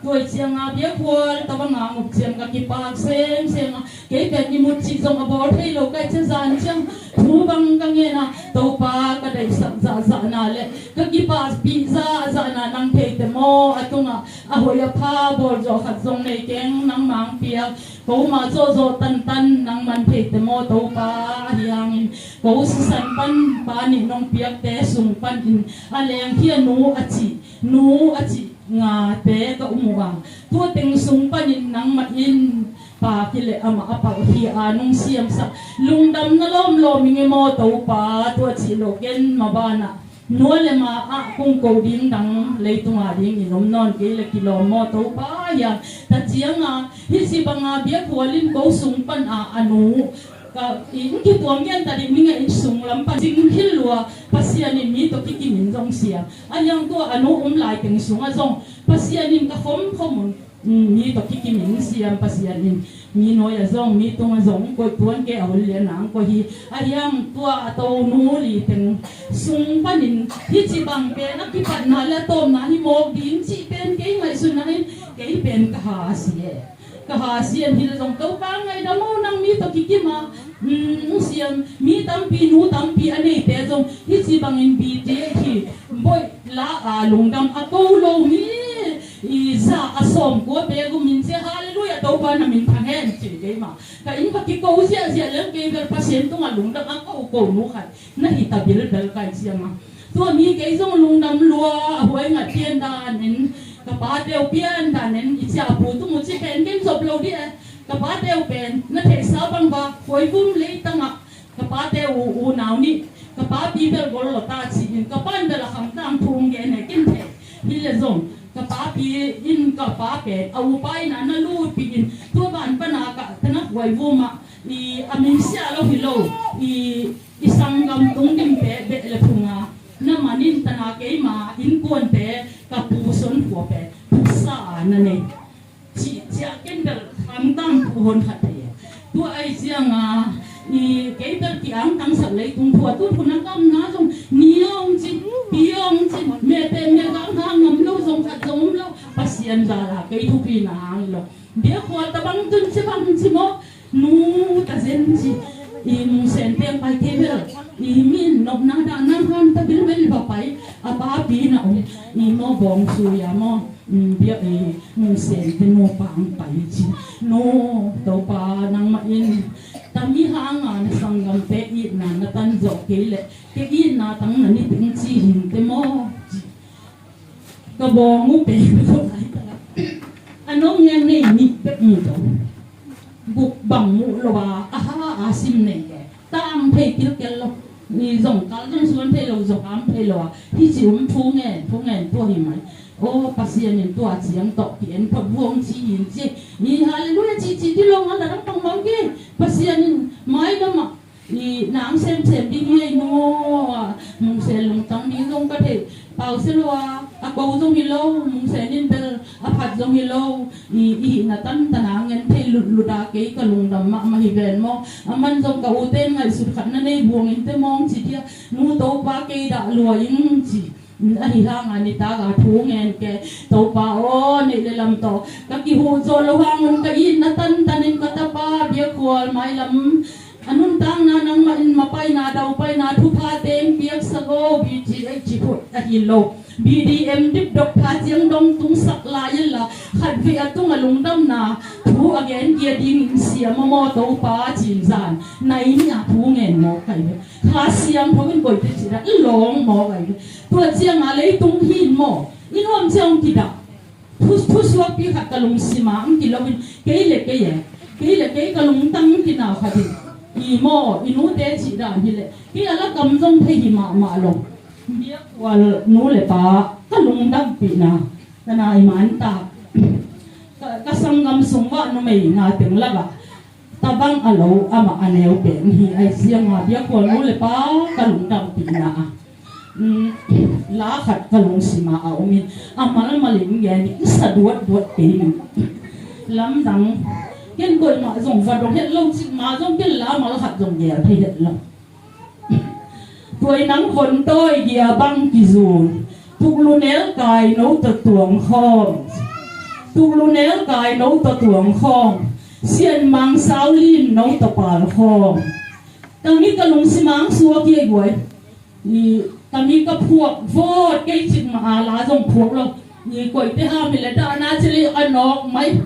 Tua i cianga biakhual tabanga nguk ciang ka kipak semsem a, kei pen i mut cih zong a bawl thei lo kai cia zan ciang thu bang ka ngen a, Topa ka deihsak zahzahna le ka kipahpih zahzahna nang theite maw, a tungah a hoih a pha bawl zawh khat zong nei keng nang mang piak. Ko ma zawhzawh tantan nang man theite maw Topa, ahi hangin ko sisan pan pa nih nong piakte sung panin a lengkhia nu a cih, nu a cih ngate ka um uh a, tua teng sung panin nangmah in pa kileh amah a palh hi a nong siamsak lungdamna lawmlawm i nge maw Topa, tua cih lo ken mabanah nua le ma ah kong ko ding dang leitunga ding in om nawn kei le kilawm maw Topa hiam. Ta cianga hih ci banga biakhual in ko sung pana a nu ka in kituam ngen ta dih ninga in sung lam pan cing hil lua Pasian in mi tawh kikim in zong siam a hiang tua a nu um lai teng sungah zong Pasian in ka khomkhom un. Mi tawh kikim in siam Pasian in mi nuai a zong mi tung a zong koih tuan ke a hun lian ang koih hi. A hiang tua a to nu li teng sung panin hih ci bang pen a kipatna le a tawpna hi mawk ding cih pen kei ngaihsutna in kei pen ka ha a si e. Ka ha a si an hi le zong Topa ngaidam o nang mi tawh kikim a siam mi tampi nu tampi a neite zong hih ci bangin B T H boih la a lungdam a ko lo mi i za a sawm kua pek um in cia halleluia Topa na min thang hen ci kei ma. Ka inn ka kiko ziahziah leng kei bel Pasian tungah lungdam a ko ko nu khat na hi ta bilbel kai cia ma. Tua mi kei zong lungdam lua a huai ngat pian danin ka pa teu pian danin i cia pu tung uh ci pen ken zop lo dih e. Ka pa teu pen na theihsa bang ba huai vum leitangah ka pate u unau nih ka papi bel gol lo ta ci-in ka pan bel a khangtang thu hong gen he kin thei. Hi le zong ka papi in ka pa pen a upa in a na lutpi in tua ban pana ka tana huai vumah i a min sia lo hi lo i i sanggam tung dim pe beh le phunga na manin tana keima innkuante ka pu son khua pe phuksa a na nei. Cih ciah ken bel khamtang thu hon khat thei e. Tua ai cianga i kei bel ki angtangsak leitung thu a tun hun a kamna zong ni ong cin pi ong cin mete me kang ha ngam lo zong khat zong um lo Pasian zala kei thupi na ang lo. Biakhual ta bang tun ci bang ci maw nu ta zen ci i mungsen peng pai kei bel i min nopna dah nang han ta bilbel va pai a papi na om i maw bawng suya maw. Bia e mungsen te nu pang pai ci nu Topa nangmah in tami hanga na sanggamte itna na tan zawh kei leh ke itna tang na ni teng ci hing te maw ci. Ka bawng uh pen ko lai ta a nong ngen nei nih pek mu to. Guk bang muh lo a a ha a sim nei e. Tang thei kilkel lo. Ni zong kal zong suan thei lo zong am thei lo a hi ci um thu ngen thu ngen tua hi mai. O Pasian in tua ciang tawh ki en phot vuang ci in ci ni halleluia ci ci ti lo ngal a dang pang bang ke Pasian in mai lamah i nang semsem ding hi ei nu a mungsen lungtang ding zong ka thei pau se lo a a Ko zong hi lo, Mungsen in bel a phat zong hi lo, i, i hihna tantan a ngen thei lutlut a kei ka lungdam mahmah hi ven maw. Aman zong ka ute in ngaihsut khat na nei buang in te mawng ci dia, nu Topa kei dah lua ing ci. Ahi hanga nitak a thu ngen ke, Topa aw, neih le lam tawh ka kihuh zawh loh hangun ka itna tantan in ka tapa biakhual mailam a nuntakna nangmah in mapaina daupaina thupha teng piaksak aw, B T H ci phut ahi lo. B D M dipdok pha ciang dong tungsak lai inla, khatvei a tung a lungdamna thu a gen kia dingin siam a maw Topa, cin zan nai ni a thu ngen mawk kai ve. Kha Siangtho in koite cih dah i lawng mawk ai ve. Tua cianga leitung hin maw, i nuam ciang kidah. Thu, thusuakpi khat ka lungsima ang kilo in, kei le kei e, kei le kei ka lungtang kinau khat in, i maw, i nute cih dan hi leh kei a lakam zong thei hi mahmah lo. Biakhual nu le pa ka lungdampihna ka nai man ta. Ka, ka sanggam sung vah numei nga teng lakah tabang a lo amah a neu pen hi ai cianga biakhual nu le pa ka lungdampihna a, um, la khat ka lungsima a om in, a malmal in ngen i sa duatduat kei in. Lamdang ken koimah zong va dong het lo, cikmah zong ken la mal khat zong gel thei het lo. Tuainang khontawi gia bang kizun, tuklu nelkai no tawh tuang khawm, tuklu nelkai no tawh tuang khawm, sianmang saulin no tawh pal khawm. Tangin ka lungsimang suak hi ei guai. I, tami ka phuak vawt kei cikmah a la zong phuak lo. I, koite ham hi le dahna ci le a nawk mai,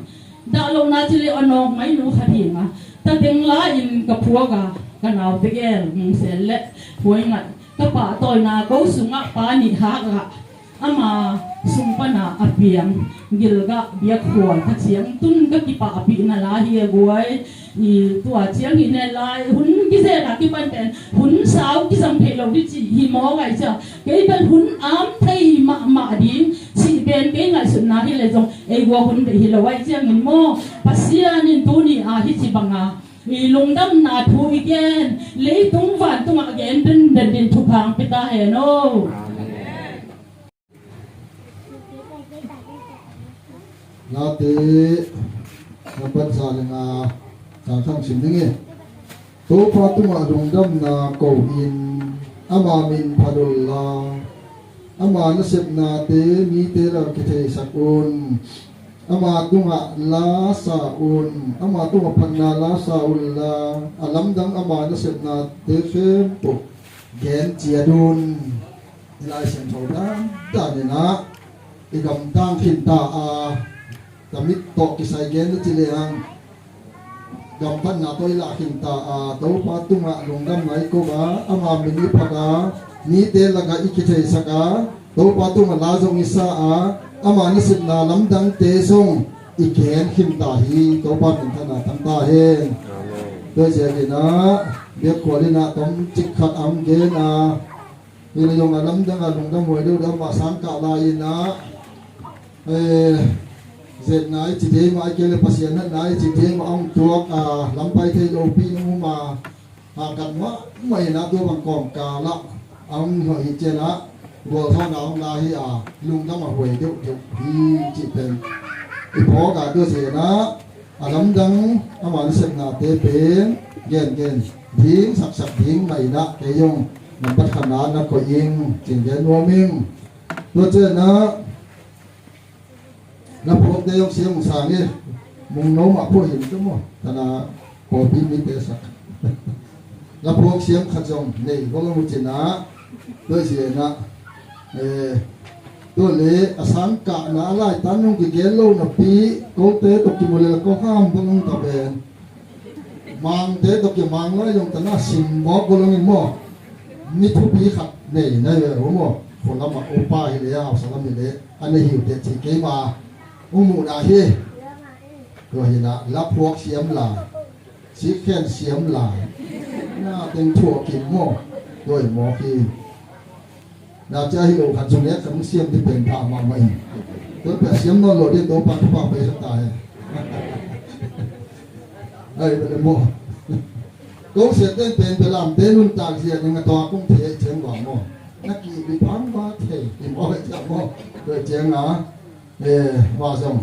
dah lohna ci le a nawk mai nu khat hi nga. Tateng la in ka phuak a, ka naute gel Mungsen le Huai Ngat, ka pahtawina ko sungah pa nih hak ah ama sung pana a piang Gilgah biakhual kha ciang tun ka kipahpihna la hi a guai. I tua ciang hi ne lai hun kizena kipan pen hun sau kizang thei lo ding ci hi maw ngai cia. Kei pen hun am thei mahmah ding ci pen kei ngaihsutna hi le zong ei gua hun dei hi lo ai ciangin maw, Pasian in tuni a hi ci banga i lungdamna thu i gen, leitung vantungah gen den den din thuphang pia ta hen aw. Nate na pat za le nga, sang sang sim ding e. Topa tungah lungdamna ko in, ama min phat unla, ama nasepnate mite la kitheisak un. Ama tungah la sa un, ama tungah phatna la sa unla, a lamdang ama nasepnate khempeuh gen ciat un. I Lai Siangtho dan dan inah i gamtang khinta a, ka mit tawh kisai gen na ci lehang, gamphatna tawh i lah khinta a, Topa tungah lungdamna i ko a, ama min i phat a, mite lakah i kitheisak a, Topa tungah la zong i sa a, ama nasepna lamdangte zong i gen khinta hi. Topa minthanna thang ta hen. Amen. Tua ziakinah biakhual inah tomcik khat ang gen a, hi le zong a lamdang a lungdam huai deuhdeuh mah sangkah lai inah, eh, zetna i ci dei mah, a kei le Pasian natna i ci dei mah a hong tuak a, lampai thei lopi nung um a, hangkat mah mah inah tua bang kawmkal ah a hong hoih hi cianah gualthawna hong la hi a, lungdam a huai deuhdeuh hi cih pen i phawk a, tua cianah a lamdang ama nasepnate pen gengen ding saksak ding mah inah kei zong nampat khatna na koih ing cin gen nuam ing. Tua cianah laphuakte zong siam sang e, mungno mah phuah him tu maw, tana pawlpi mite sak. Laphuak siam khat zong nei bawk a mu cinah, tua cianah, eh, tua le a sangkahna a laitan nung kigen lo napi kote tawh kimu le la ko ham bawk nung ta pen. Mangte tawh kimang lai zong tana simmawk ko longin maw, mi thupi khat nei na hi ve uh maw. Khualamah upa hi le, hausalam hi le, a nei hi uh teh ci keima hong muhna hi. Tua hinah laphuak siam lai, sikkhen siam lai, na teng thuah kim maw. Tua hi mawk hi. Na cia hi lo khat zung ek khat hong siam ding pen pha mahmah in. Tua pia siam nawn lo ding Topa thupha pia sa ta hen. Ai, bele maw. Ko siate in pen Belamte nuntak zia ning a tawh a kong thei ciang bang maw. Na ki bi pang ba thei, ki maw, ci a maw. Tua ciang a, eh, mah zong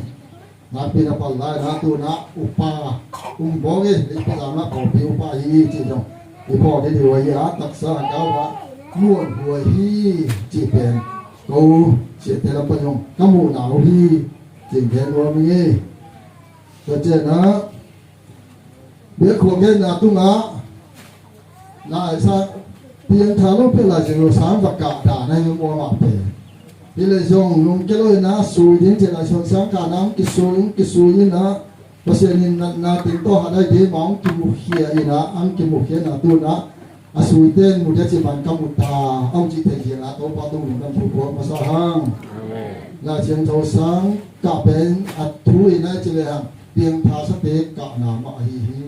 nakpi na pal lai na, tu na upa um bawk i, leipi zang na pawlpi upa hi ci zong i phawk hi ding uh a, taksa kau a muanhuai hi ci pen ko siate lam pan zong ka muhna uh hi ci gen nuam ing. Tua ciang a biakkhua genna tungah Lai Siangtho piangtha lo pia Lai Siangtho sang va kah dan ahi uh a, mah pen. Hi leh zong lungkia lo in a sui ding ci, Lai Siangtho sang kahna hong kisui, hong kisui in a Pasian in natna teng tawh hat ahi ding mah hong kimukhia in a, hong kimukhiatna tu in a a suite in mu dia ci bang ka mu ta, hong cih thei ciang a Topa tung lungdam thu puak masa hang. Amen. Lai Siangtho sang kah pen a thu in a ci lehang piangthasate kahna mah ahi hi.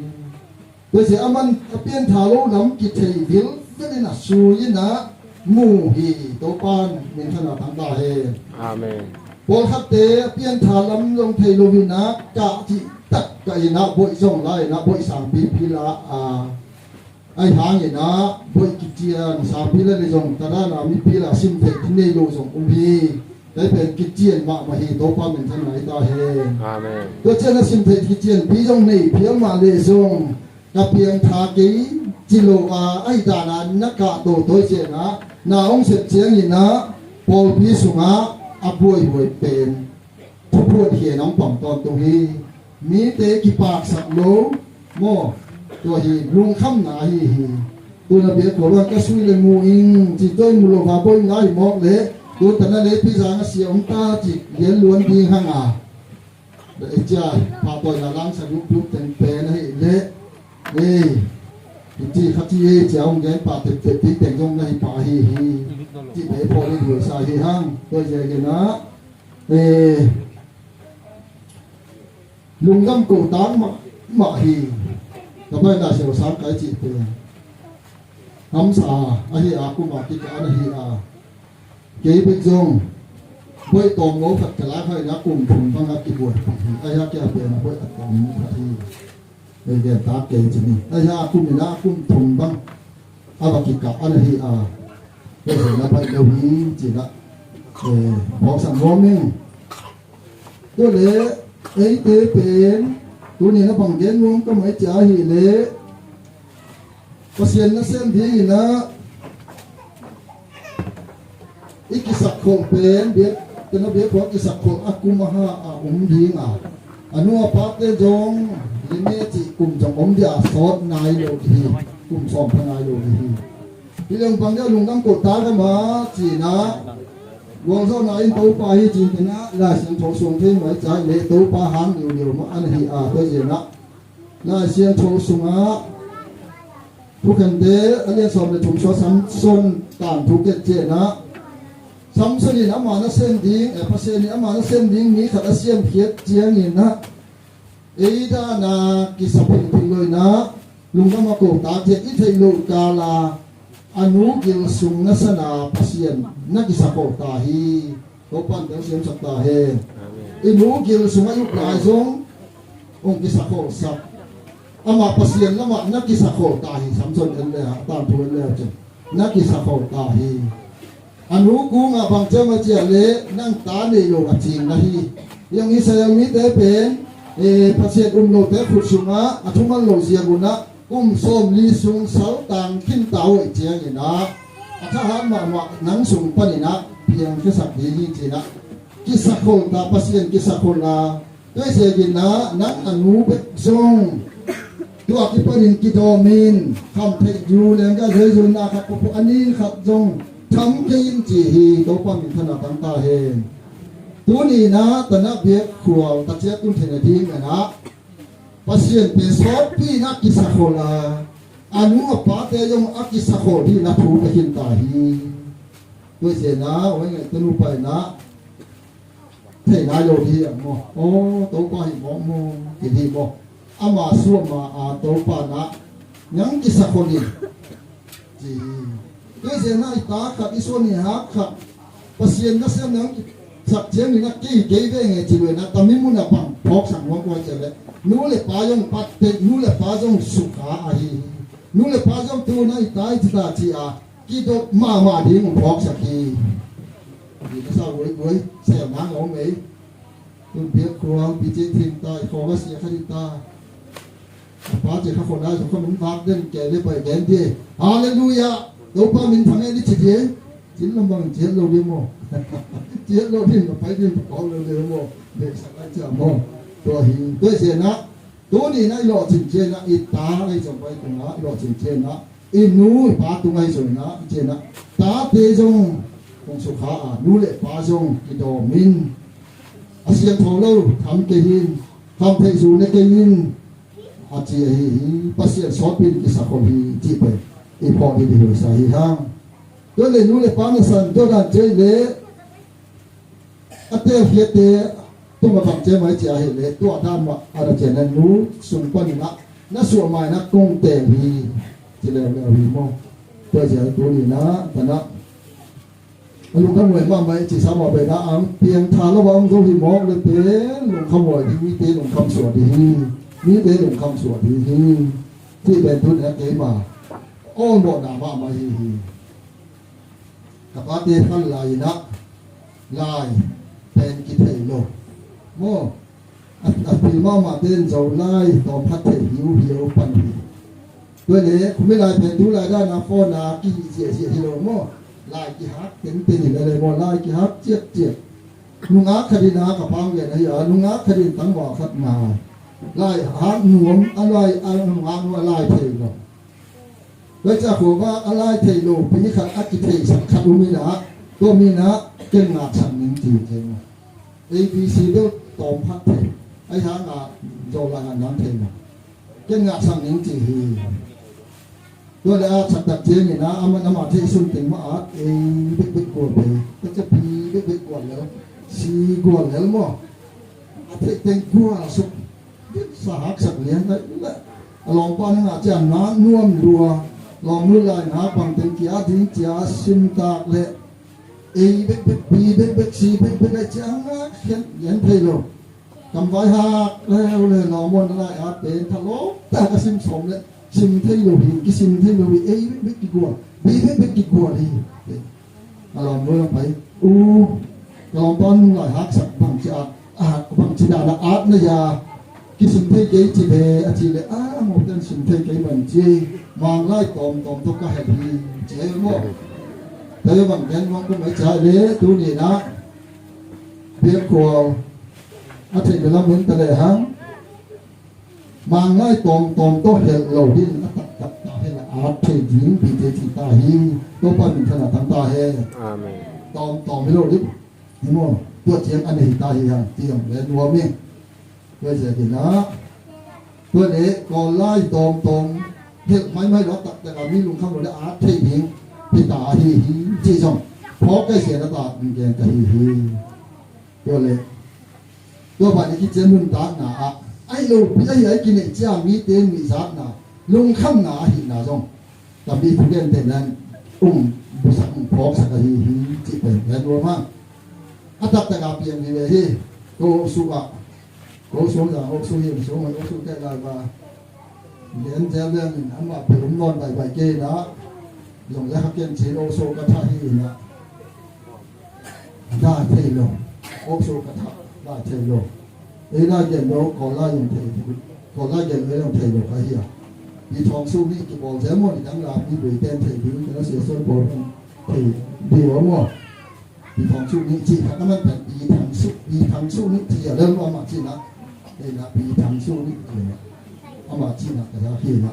Tua ciang a man a piangtha lo lam kithei vilvel in a sui in a mu hi. Topa in minthanna tang ta hen. Amen. Pawlkhatte a piangtha lam zong thei lo in a kah cih tak kah in a boih zong la in a boih sangpipi la a, ahi hangin a boih kician sangpi la le zong tua dan a mipi la sim theih ding nei lo zong um hi. Tua pen kician mahmah hi, Topa minthanna hi ta hen. Amen. Tua ciang a sim theih kicianpi zong nei phial mah leh zong ka piangtha kei ci lo a, ahi dan a na kah tawtawi ciang a na hong sep ciangin a pawlpi sungah a buaihuai pen thuphuan hi a, nang pang tawntung hi. Mite kipaksak lo maw, tua hi lungkhamna ahi hi. Tu in a biakkhua bang ka sui le mu ing ci, tua in mu lo va boih ngai mawk leh tu tan a leipi zang a sia om ta ci lian luan ding hang a. Dah i cia pahtawina langsa luplup teng pen ahi leh, ei, i ci kha ci ei cia hong gen pah teptep ding teng zong na hi pah ahi hi. Cih te pawh i duaisa hi hang. Tua ziakin a, eh, lungdam ko tak mahmah hi. Ka pai na siau sang kai cih pen hamsa ahi a, kum a kikah na hi a, kei bek zong boih tawm lo khat ka lak hai na kum thum bang a kibuai hi. Ahi a kia pen a boih a tawm khat hi. Ei gen tak kei ci ni. Ahi a kum in a kum thum bang a va kikah a na hi a, kei pen a baih lo hi ci na, eh, phawksak nuam ing. Tua leh eite pen tuni na bang gen nuam ka mai cia hi leh Pasian nasem dingin a i kisakkholh pen, biak, tena biakkhua kisakkholh a kum a ha a om ding a, a nu a pate zong lime cih kum zong om dia, sawt nai lo ding hi, kum sawm pha nai lo ding hi. Hi leng bang dia lungdam ko ta ka ma cina, gualzawhna in Topa hi cin tena Lai Siangtho suang thei mai cai leh Topa hang liuliu mah an hi a, tua zina Lai Siangtho sungah Thukhente a lian sawm le thum sua Samson tangthu ket cianah Samson in ama nasem ding, eh, Pasian in ama nasem ding mi khat a siamkhiat cianginah ei dana kisa phingphing loinah lungdam a kotak ciah i theih loh kala a nu gil sung nasana Pasian na kisa khol ta hi. Topan tel siamsak ta hen. Amen. I nu gil sungah i up lai zong hong kisa kholsak. Amah Pasian lamah na kisa khol ta hi. Samson en le a tangthu en le a cin na kisa khol ta hi. A nu kungah bang ciam a ciah le nang ta nei lo a cing na hi. Iang Israel mite pen, eh, Pasian um lote khut sungah a thuman lo ziak unah kum sawmli sung saltang khinta uh cianginah a thahat mahmah nang sung paninah piangkhiasak ding hi cinah kisa khol ta, Pasian kisa khol a. Tua hi ziakinah nang a nu bek zong tua kipanin kidawmin kham theih du lengka zeizunna khat pawpaw a nin khat zong tham kei in ci hi. Topa min thana tang ta hen. Tuninah tanah biak khual taciat tun theihna ding nanah Pasian pen sawtpi in a kisa khol a, a nu a pate zong a kisa khol dih na thu ka khin ta hi. Tua hi ziakinah hoi ngaihte nupa inah thei nai lo dih hi ang maw? Aw, Topa hi mawk maw? Ti dih maw? Ama suama a Topa na nang kisa khol in ci hi. Tua hi ziakinah i ta khat, i suan i hak khat Pasian nasem nang kisak ciangin a kei kei ve nge ci lo inah tami munah bang phawksak nuam kua ciang le nu le pa zong patte, nu le pa zong sukha ahi hi. Nu le pa zong tu na i ta i ci ta ci a kidop mahmah ding hong phawksak hi. Hi ka sa uaiuai, sel nang a om ei. Tun biak khuang, pi cia thim ta, i khaw ka sia kha ding ta. A pa cia kha khaw nai, so kha min vak den ke le pai gen di. Halleluiah! Topa min thang e di ci di. Cin lam bang ciat lo di maw. Ciat lo di, na pai di, pakawk lo di maw. Bek sak lai cia maw. Tua hi, tua hi sia na. Tuni na i lawhcing ciangin ah, i ta ahi zong pai tungah i lawhcing ciangin ah, i nu i pa tung ahi zong ah, ciangin ah, tate zong hong sukha a, nu le pa zong kidawm in, a siangtho lo tham kei in, kham theih zu ne kei in, a ci ahi hi. Pasian sawtpi in kisak khol hi cih pen i phawk hi, i huaisa hi hang. Tua le nu le pa na san tua dan ciai le a telkhiate tung a bang ciam ai cia hi le, tua dan mah a na cian a nu sung panin ah na suah mai na kong tel hi, ci leuleu hi maw. Tua cia tu ni na, ta na a lungkham huai mahmah i ci sa mah pen ah, ang piang tha lo a ang zo hi mawk le pen lungkham huai ding, mite lungkham suah ding hi, mite lungkham suah ding hi. Cih pen tu ni a keima awlmawhna mahmah hi hi. Ka pate khan lai in ah, lai pen kithei lo maw. A, a pil mahmah ten Zolai tawm khat thei hiuhiau pan hi. Tua le khumi lai pen tu lai dan a phone a kihih ziahziah hi lo maw. Lai kihak tengteng hi le le maw, lai kihak ciakciak. Nungak khat in ah ka pang gen ahi a, nungak khat in tangval khat ngai. Lai hak nuam a, lai a nungak nuam a lai thei lo. Tua ciah khuava a lai thei lo pi khat a kitheisak khat um in ah, tua mi in ah ken ngaksak ning ci thei maw. A B C bel tawm khat thei. Ahi hang a Zolai a nang thei maw. Ken ngaksak ning ci hi. Tua le a chak tak ciangin ah, amah amah theih sun teng mah at, A bekbek gual thei. Ka cia B bekbek gual lel. C gual lel maw. A theih teng gual suk. Sa haksak lian lai le. A lawmpa na ngah ciang ngak nuam lua. Lawm lut lai ngak bang teng kia ding cia sim tak le. A bekbek, B bekbek, C bekbek le cia ngak khen lian thei lo. Kam vai hak leu le lawm aw na lai at pen thalawm tak a sim sawm le. Sim thei lo hi, kisim thei lo hi, A bekbek kigual, B bekbek kigual hi. A lawm nuai pai. U, ka lawmpa nung lai haksak bangci at, a, bangci dan a at na hia. Kisim thei kei ci ve, a ci le, a, a mawk ten sim thei kei man ci. Mang lai tawmtawm tawh ka het hi, ci ei maw. Tei bang gen mawk kum ei ci le, tu ni na. Biak khual. A theih le lam hun ta le hang. Manglai tawmtawm tawh helh lo hin a taktak ta hen a at thei ding bite ci ta hi. Topa min thana thang ta hen. Amen. Tawmtawm hi lo ding. Hi maw? Tua ciang a nei ta hi hang tiang le nuam ing. Tua ciang hi na. Tua le kawllai tawmtawm helh maimai lo a taktak a mi lungkham lo le at thei ding hi ta hi hi ci zong phawk kai sia na ta gen ka hi hi. Tua le tua pan i kician nuntakna ah ahi lopi ahi a i kineih ciang mite nuihzakna lungkhamna ahihna zong tampi thugente nan um busak um phawksak ahi hi cih pen pen nuam a. A taktak a piang hi ve hi. Ko suk ah ko suk zang ko suk hi suk mai ko suk kai lai ba. Gen zel zel in amah phelum nawn baibai kei na. Zong le hakian cin o so ka thah hi na. Dai thei lo. O so ka thah dai thei lo. Ei lai gen lo ko lai zong thei thei. Ko lai gen lo zong thei lo ka hi a. Pi thawng su ni kibawl zel maw ni dang la pi bui ten thei ding ka na sia suan bawl thei ding maw. Pi thang su ni ci khat a man pen pi thang su, pi thang su ni ci a lel amah ci na. Ei na pi thang su ni ci na. Amah ci na ka za hi na.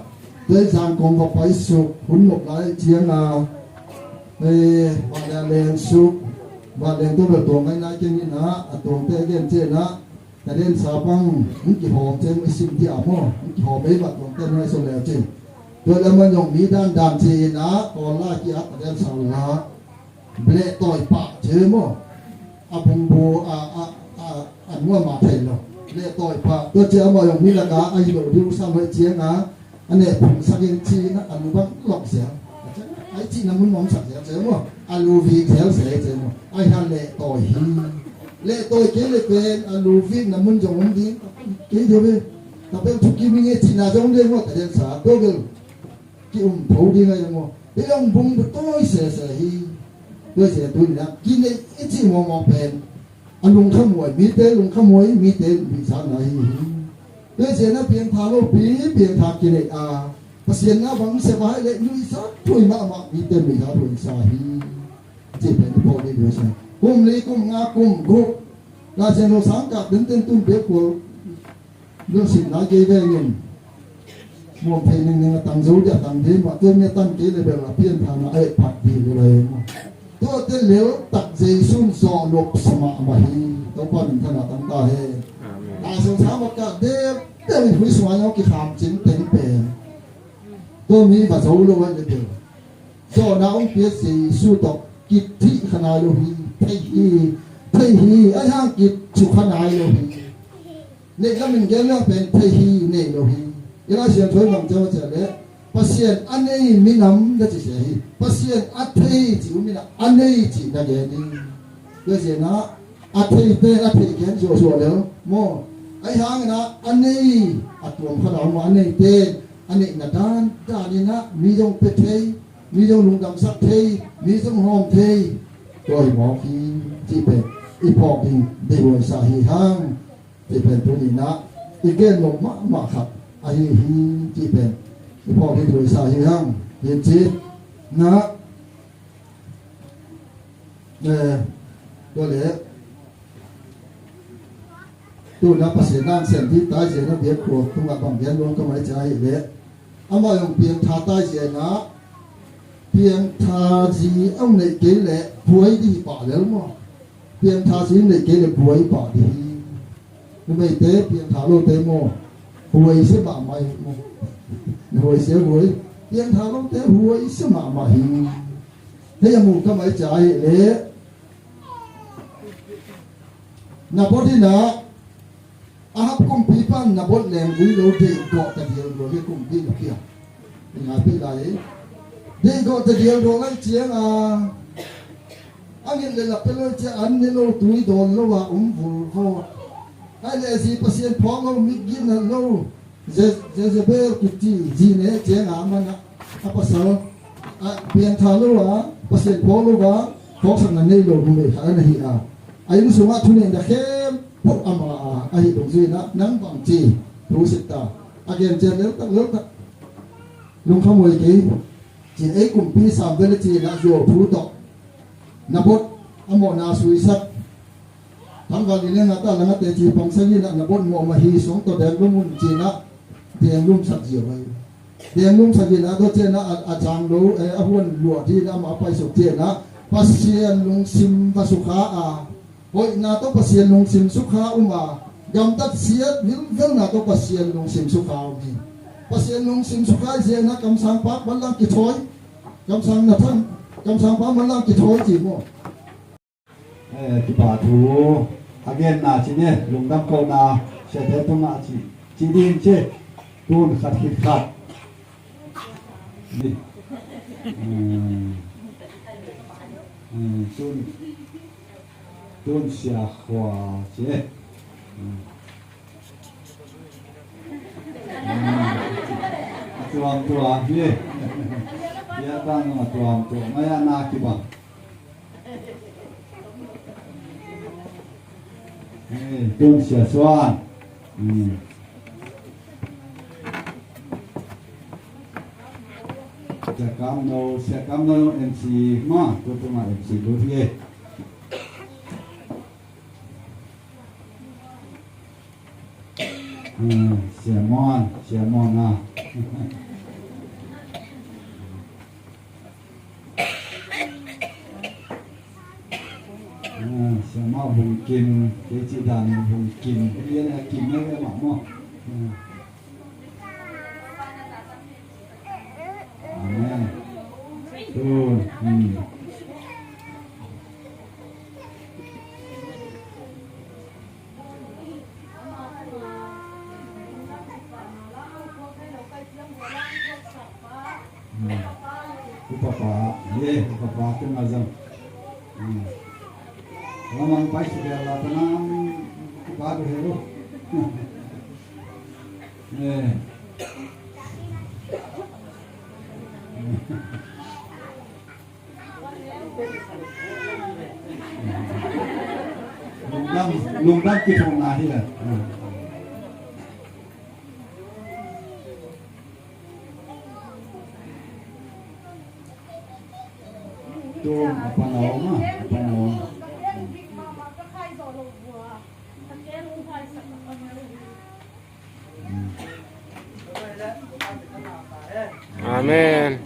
Tua zang kong va pai suk hun lok lai ciang a. Ei va le leng suk. Va leng tu bel tuang ai na keng ni na. A tuang te gen ci na. Taden sa bang hong kihawm ceng i sim dia maw, hong kihawm ei vat bang ten ngai so leu cin. Tua le man zong mi dan dan ci-in ah kawl lai ki-at taden sa la. Bleh tawi pah ci maw. A bungbu a, a, a, a nuam a thei lo. Bleh tawi pah tua ci amah zong mi lak a a hi lo ding sam hoih ciang a. A neh phungsak in ci-in a lu bang lok zel. Ai cihna mun mawmsak zel zel maw. A lu vik zel zel zel maw. Ai ha leh tawi hi. Leh tawi kei le pen a lu vikna mun zong om ding. Kei deuh ve. Ka bel thukim hi nge cihna zong om ding maw. Ka den sa tua bel ki um tho ding ai maw. Kei hong bung tawi sese hi. Tua hi ciang tuni-in ah kineih i cih mawkmawk pen a lungkhamhuai, mite lungkhamhuai, mite nuihsakna ahi hi. Tua hi ciang a piangthak lopi, piangthak kineih a, Pasian na bang sep a hih leh nuihsak thuai mahmah, mite nuihsak thuai sa hi. Cih pen i phawk ding hi. Kum li, kum nga, kum guk, Lai Siangtho sang kah tenten tun biakkual lungsim na kei vengin muang thei ningning a tang zo dia tang thei mah, tua mi a tan kei le bel a pianthakna a et phat ding hi lo hi mah. Tuate lel tak Jesu in zawh nop sa mahmah hi. Topa min thang a tang ta hen. Amen. Lai Siangtho sang kah depdep i phui sungah kikham cin teng pen tua mi va zo lo a le bel zawhna hong pia Jesu tawh kithih kha nai lo hi. Thei hi, thei hi, ahi hang kithuk kha nai lo hi. Neih lamin gen leng pen thei hi, nei lo hi. I Lai Siangtho i bang ci hiam cih leh Pasian a nei minam na ci sia hi. Pasian a thei cih uh minam a nei cih na gen hi. Tua hi ciang a, a theite a theih gen zuahzuah lel maw. Ahi hangin a, a nei a tuam khat a om a, a neite a neihna dandan in a mi zong pia thei, mi zong lungdamsak thei, mi zong hawm thei, tua hi mawk hi. Cih pen i phawk ding deihhuai sa hi hang. Cih pen tuni-in ah i gen nop mahmah khat ahi hi. Cih pen i phawk ding deihhuai sa hi hang. Hi ci na. Eh, tua leh tu-in ah Pasian na sem ding taizia na biakkual tungah bang gen nuam ka hih mah cih leh, amah zong piangthak taizia na, piangthak zi a hong neih kei leh buai ding hi pah lel maw. Piangthak zi neih kei leh buai pah ding hi. Numeite piangthak lote maw, huai sia mahmah hi maw. Huai sia huai. Piangthak lote huai sia mahmah hi. Hei a mu ka hih mah cih leh Naboth in ah Ahab kumpipa in Naboth leenggui lo deihgawh ta dialdial hi kumpi in a pia. I ngai pih lai. Deihgawh ta dialdial lai ciang a, a nget le lap pia lo ciang an ne lo tui dawn lo a om vulvawt. Ai le zi Pasian phawk lo, mit gina lo. Je-, Jezebel kici zi ne ciang a, amah in a pasal a piangthak lo a, Pasian phawk lo a, phawksakna nei lo numei khat a na hi a, a inn sungah thuneihna khempeuh ama a, ahi dungzui in a nang bang ci, thu sit ta. A gen ciat leltak leltak. Lungkhamhuai kei. Ci-in ei kumpi sam vel a ci-in a zuau thu tawh Naboth a mawhna suisak. Tangval li le nga ta langa teci pangsak in a Naboth mawh mah hi, suang tawh denglum un ci-in a denglumsak zia vai. Denglumsak in a tua ciang a, a, a cang lo, eh, a huan luah ding in a amah a paisuk ciang a Pasian lungsim va sukha a, hoihna tawh Pasian lungsim sukha um a, gamtat siat vilvelna tawh Pasian lungsim sukha um hi. Pasian lungsim sukha i ziahna kamsangpa manlang kithawi, kamsang na thang, kamsangpa manlang kithawi ci maw. Eh, kipa thu a genna ci ne, lungdam kohna siate tungah ci, ci ding ci, tun khat khit khat. Ni. Hmm. Hmm, tun, tun sia khua ci. Hmm. Hmm. A tuamtuam hi. Bia tang a tuamtuam. Maya na kibang. Hei, tun Sia Suan. Hmm. Sia Kam No, Sia Kam No M C ma, tu tu ma M C lu hi. Hmm, Sia Muan, Sia Muan a. Ah, Sia Mah Vung Kim, kei cih dan in Vung Kim, kei lian a Kim na ve mah maw. Ah. Amen. Tun, hmm. Hmm. Upa pa, ye, upa pa, tu mazang. Hmm. Lamang pai sudah lah tenang, upa tu hero. Eh. Lungdam kithumna hi le. Tu a pan a om a, a pan a om. Amen.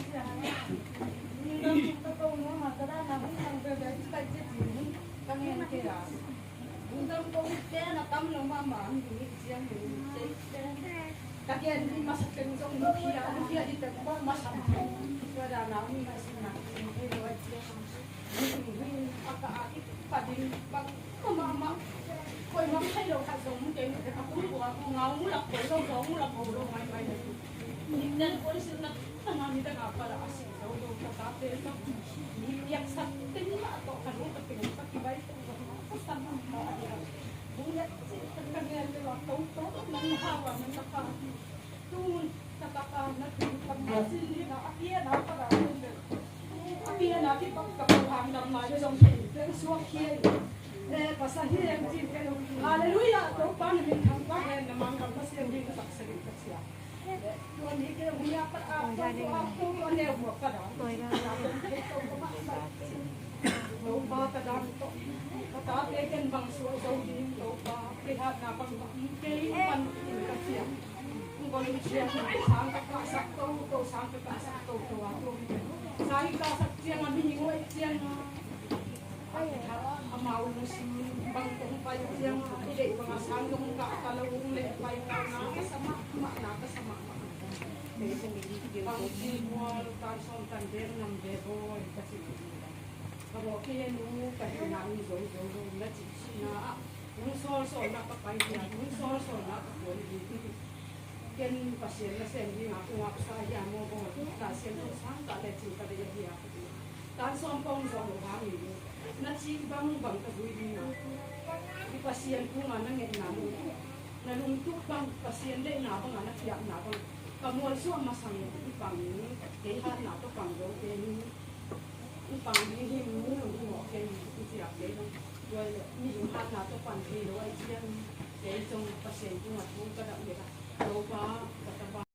Hallelujah. Topa na min thang ka hen, na mangkam na siang ding ka taksa ding ka sia. Tua ni kei hong ya pat a tua tua a tua tua neu hua ka dan. Topa ka dan tawh ka tate ken bang suah zo ding Topa kei hatna bang bang kei pan in ka sia. Kong kong in sia sang ka kahsak to to sang ka kahsak to to a tua. Sang ka kahsak ciang a mi hing wai ciang a Amau lungsim bang kong pai ciang a, i deih bang a sang kong kah ka lo ung leh pai kal na ka sa mahmah, na ka sa mahmah. Bang ci mual tan sawm tan dek nam ve bawi ka ci. Ka baw kei nu ka hihna in zo zo lo na cih cihna ah, hong sawl sawl na ka pai hi a, hong sawl sawl na ka kuan hi. Ken Pasian nasem ding a kong apsa hi a maw, kong a kik ta sian kong sang ta le cing ka deih a hi a. Tan sawm kong zawh loh hangin na cih bangbang ka zui ding a, i Pasian kungah na ngetna lungtup, na lungtup bang Pasian deihna bangah na piakna bang ka mualsuah masang i pang in, kei hatna tawh pang zo kei in, i pang ding hi mu lungtup mawh kei in, i ciak kei bang. Tua leh mihing hatna tawh pan thei lo ai cian, kei zong Pasian kungah thu ka dap leh a, Topa ka tapa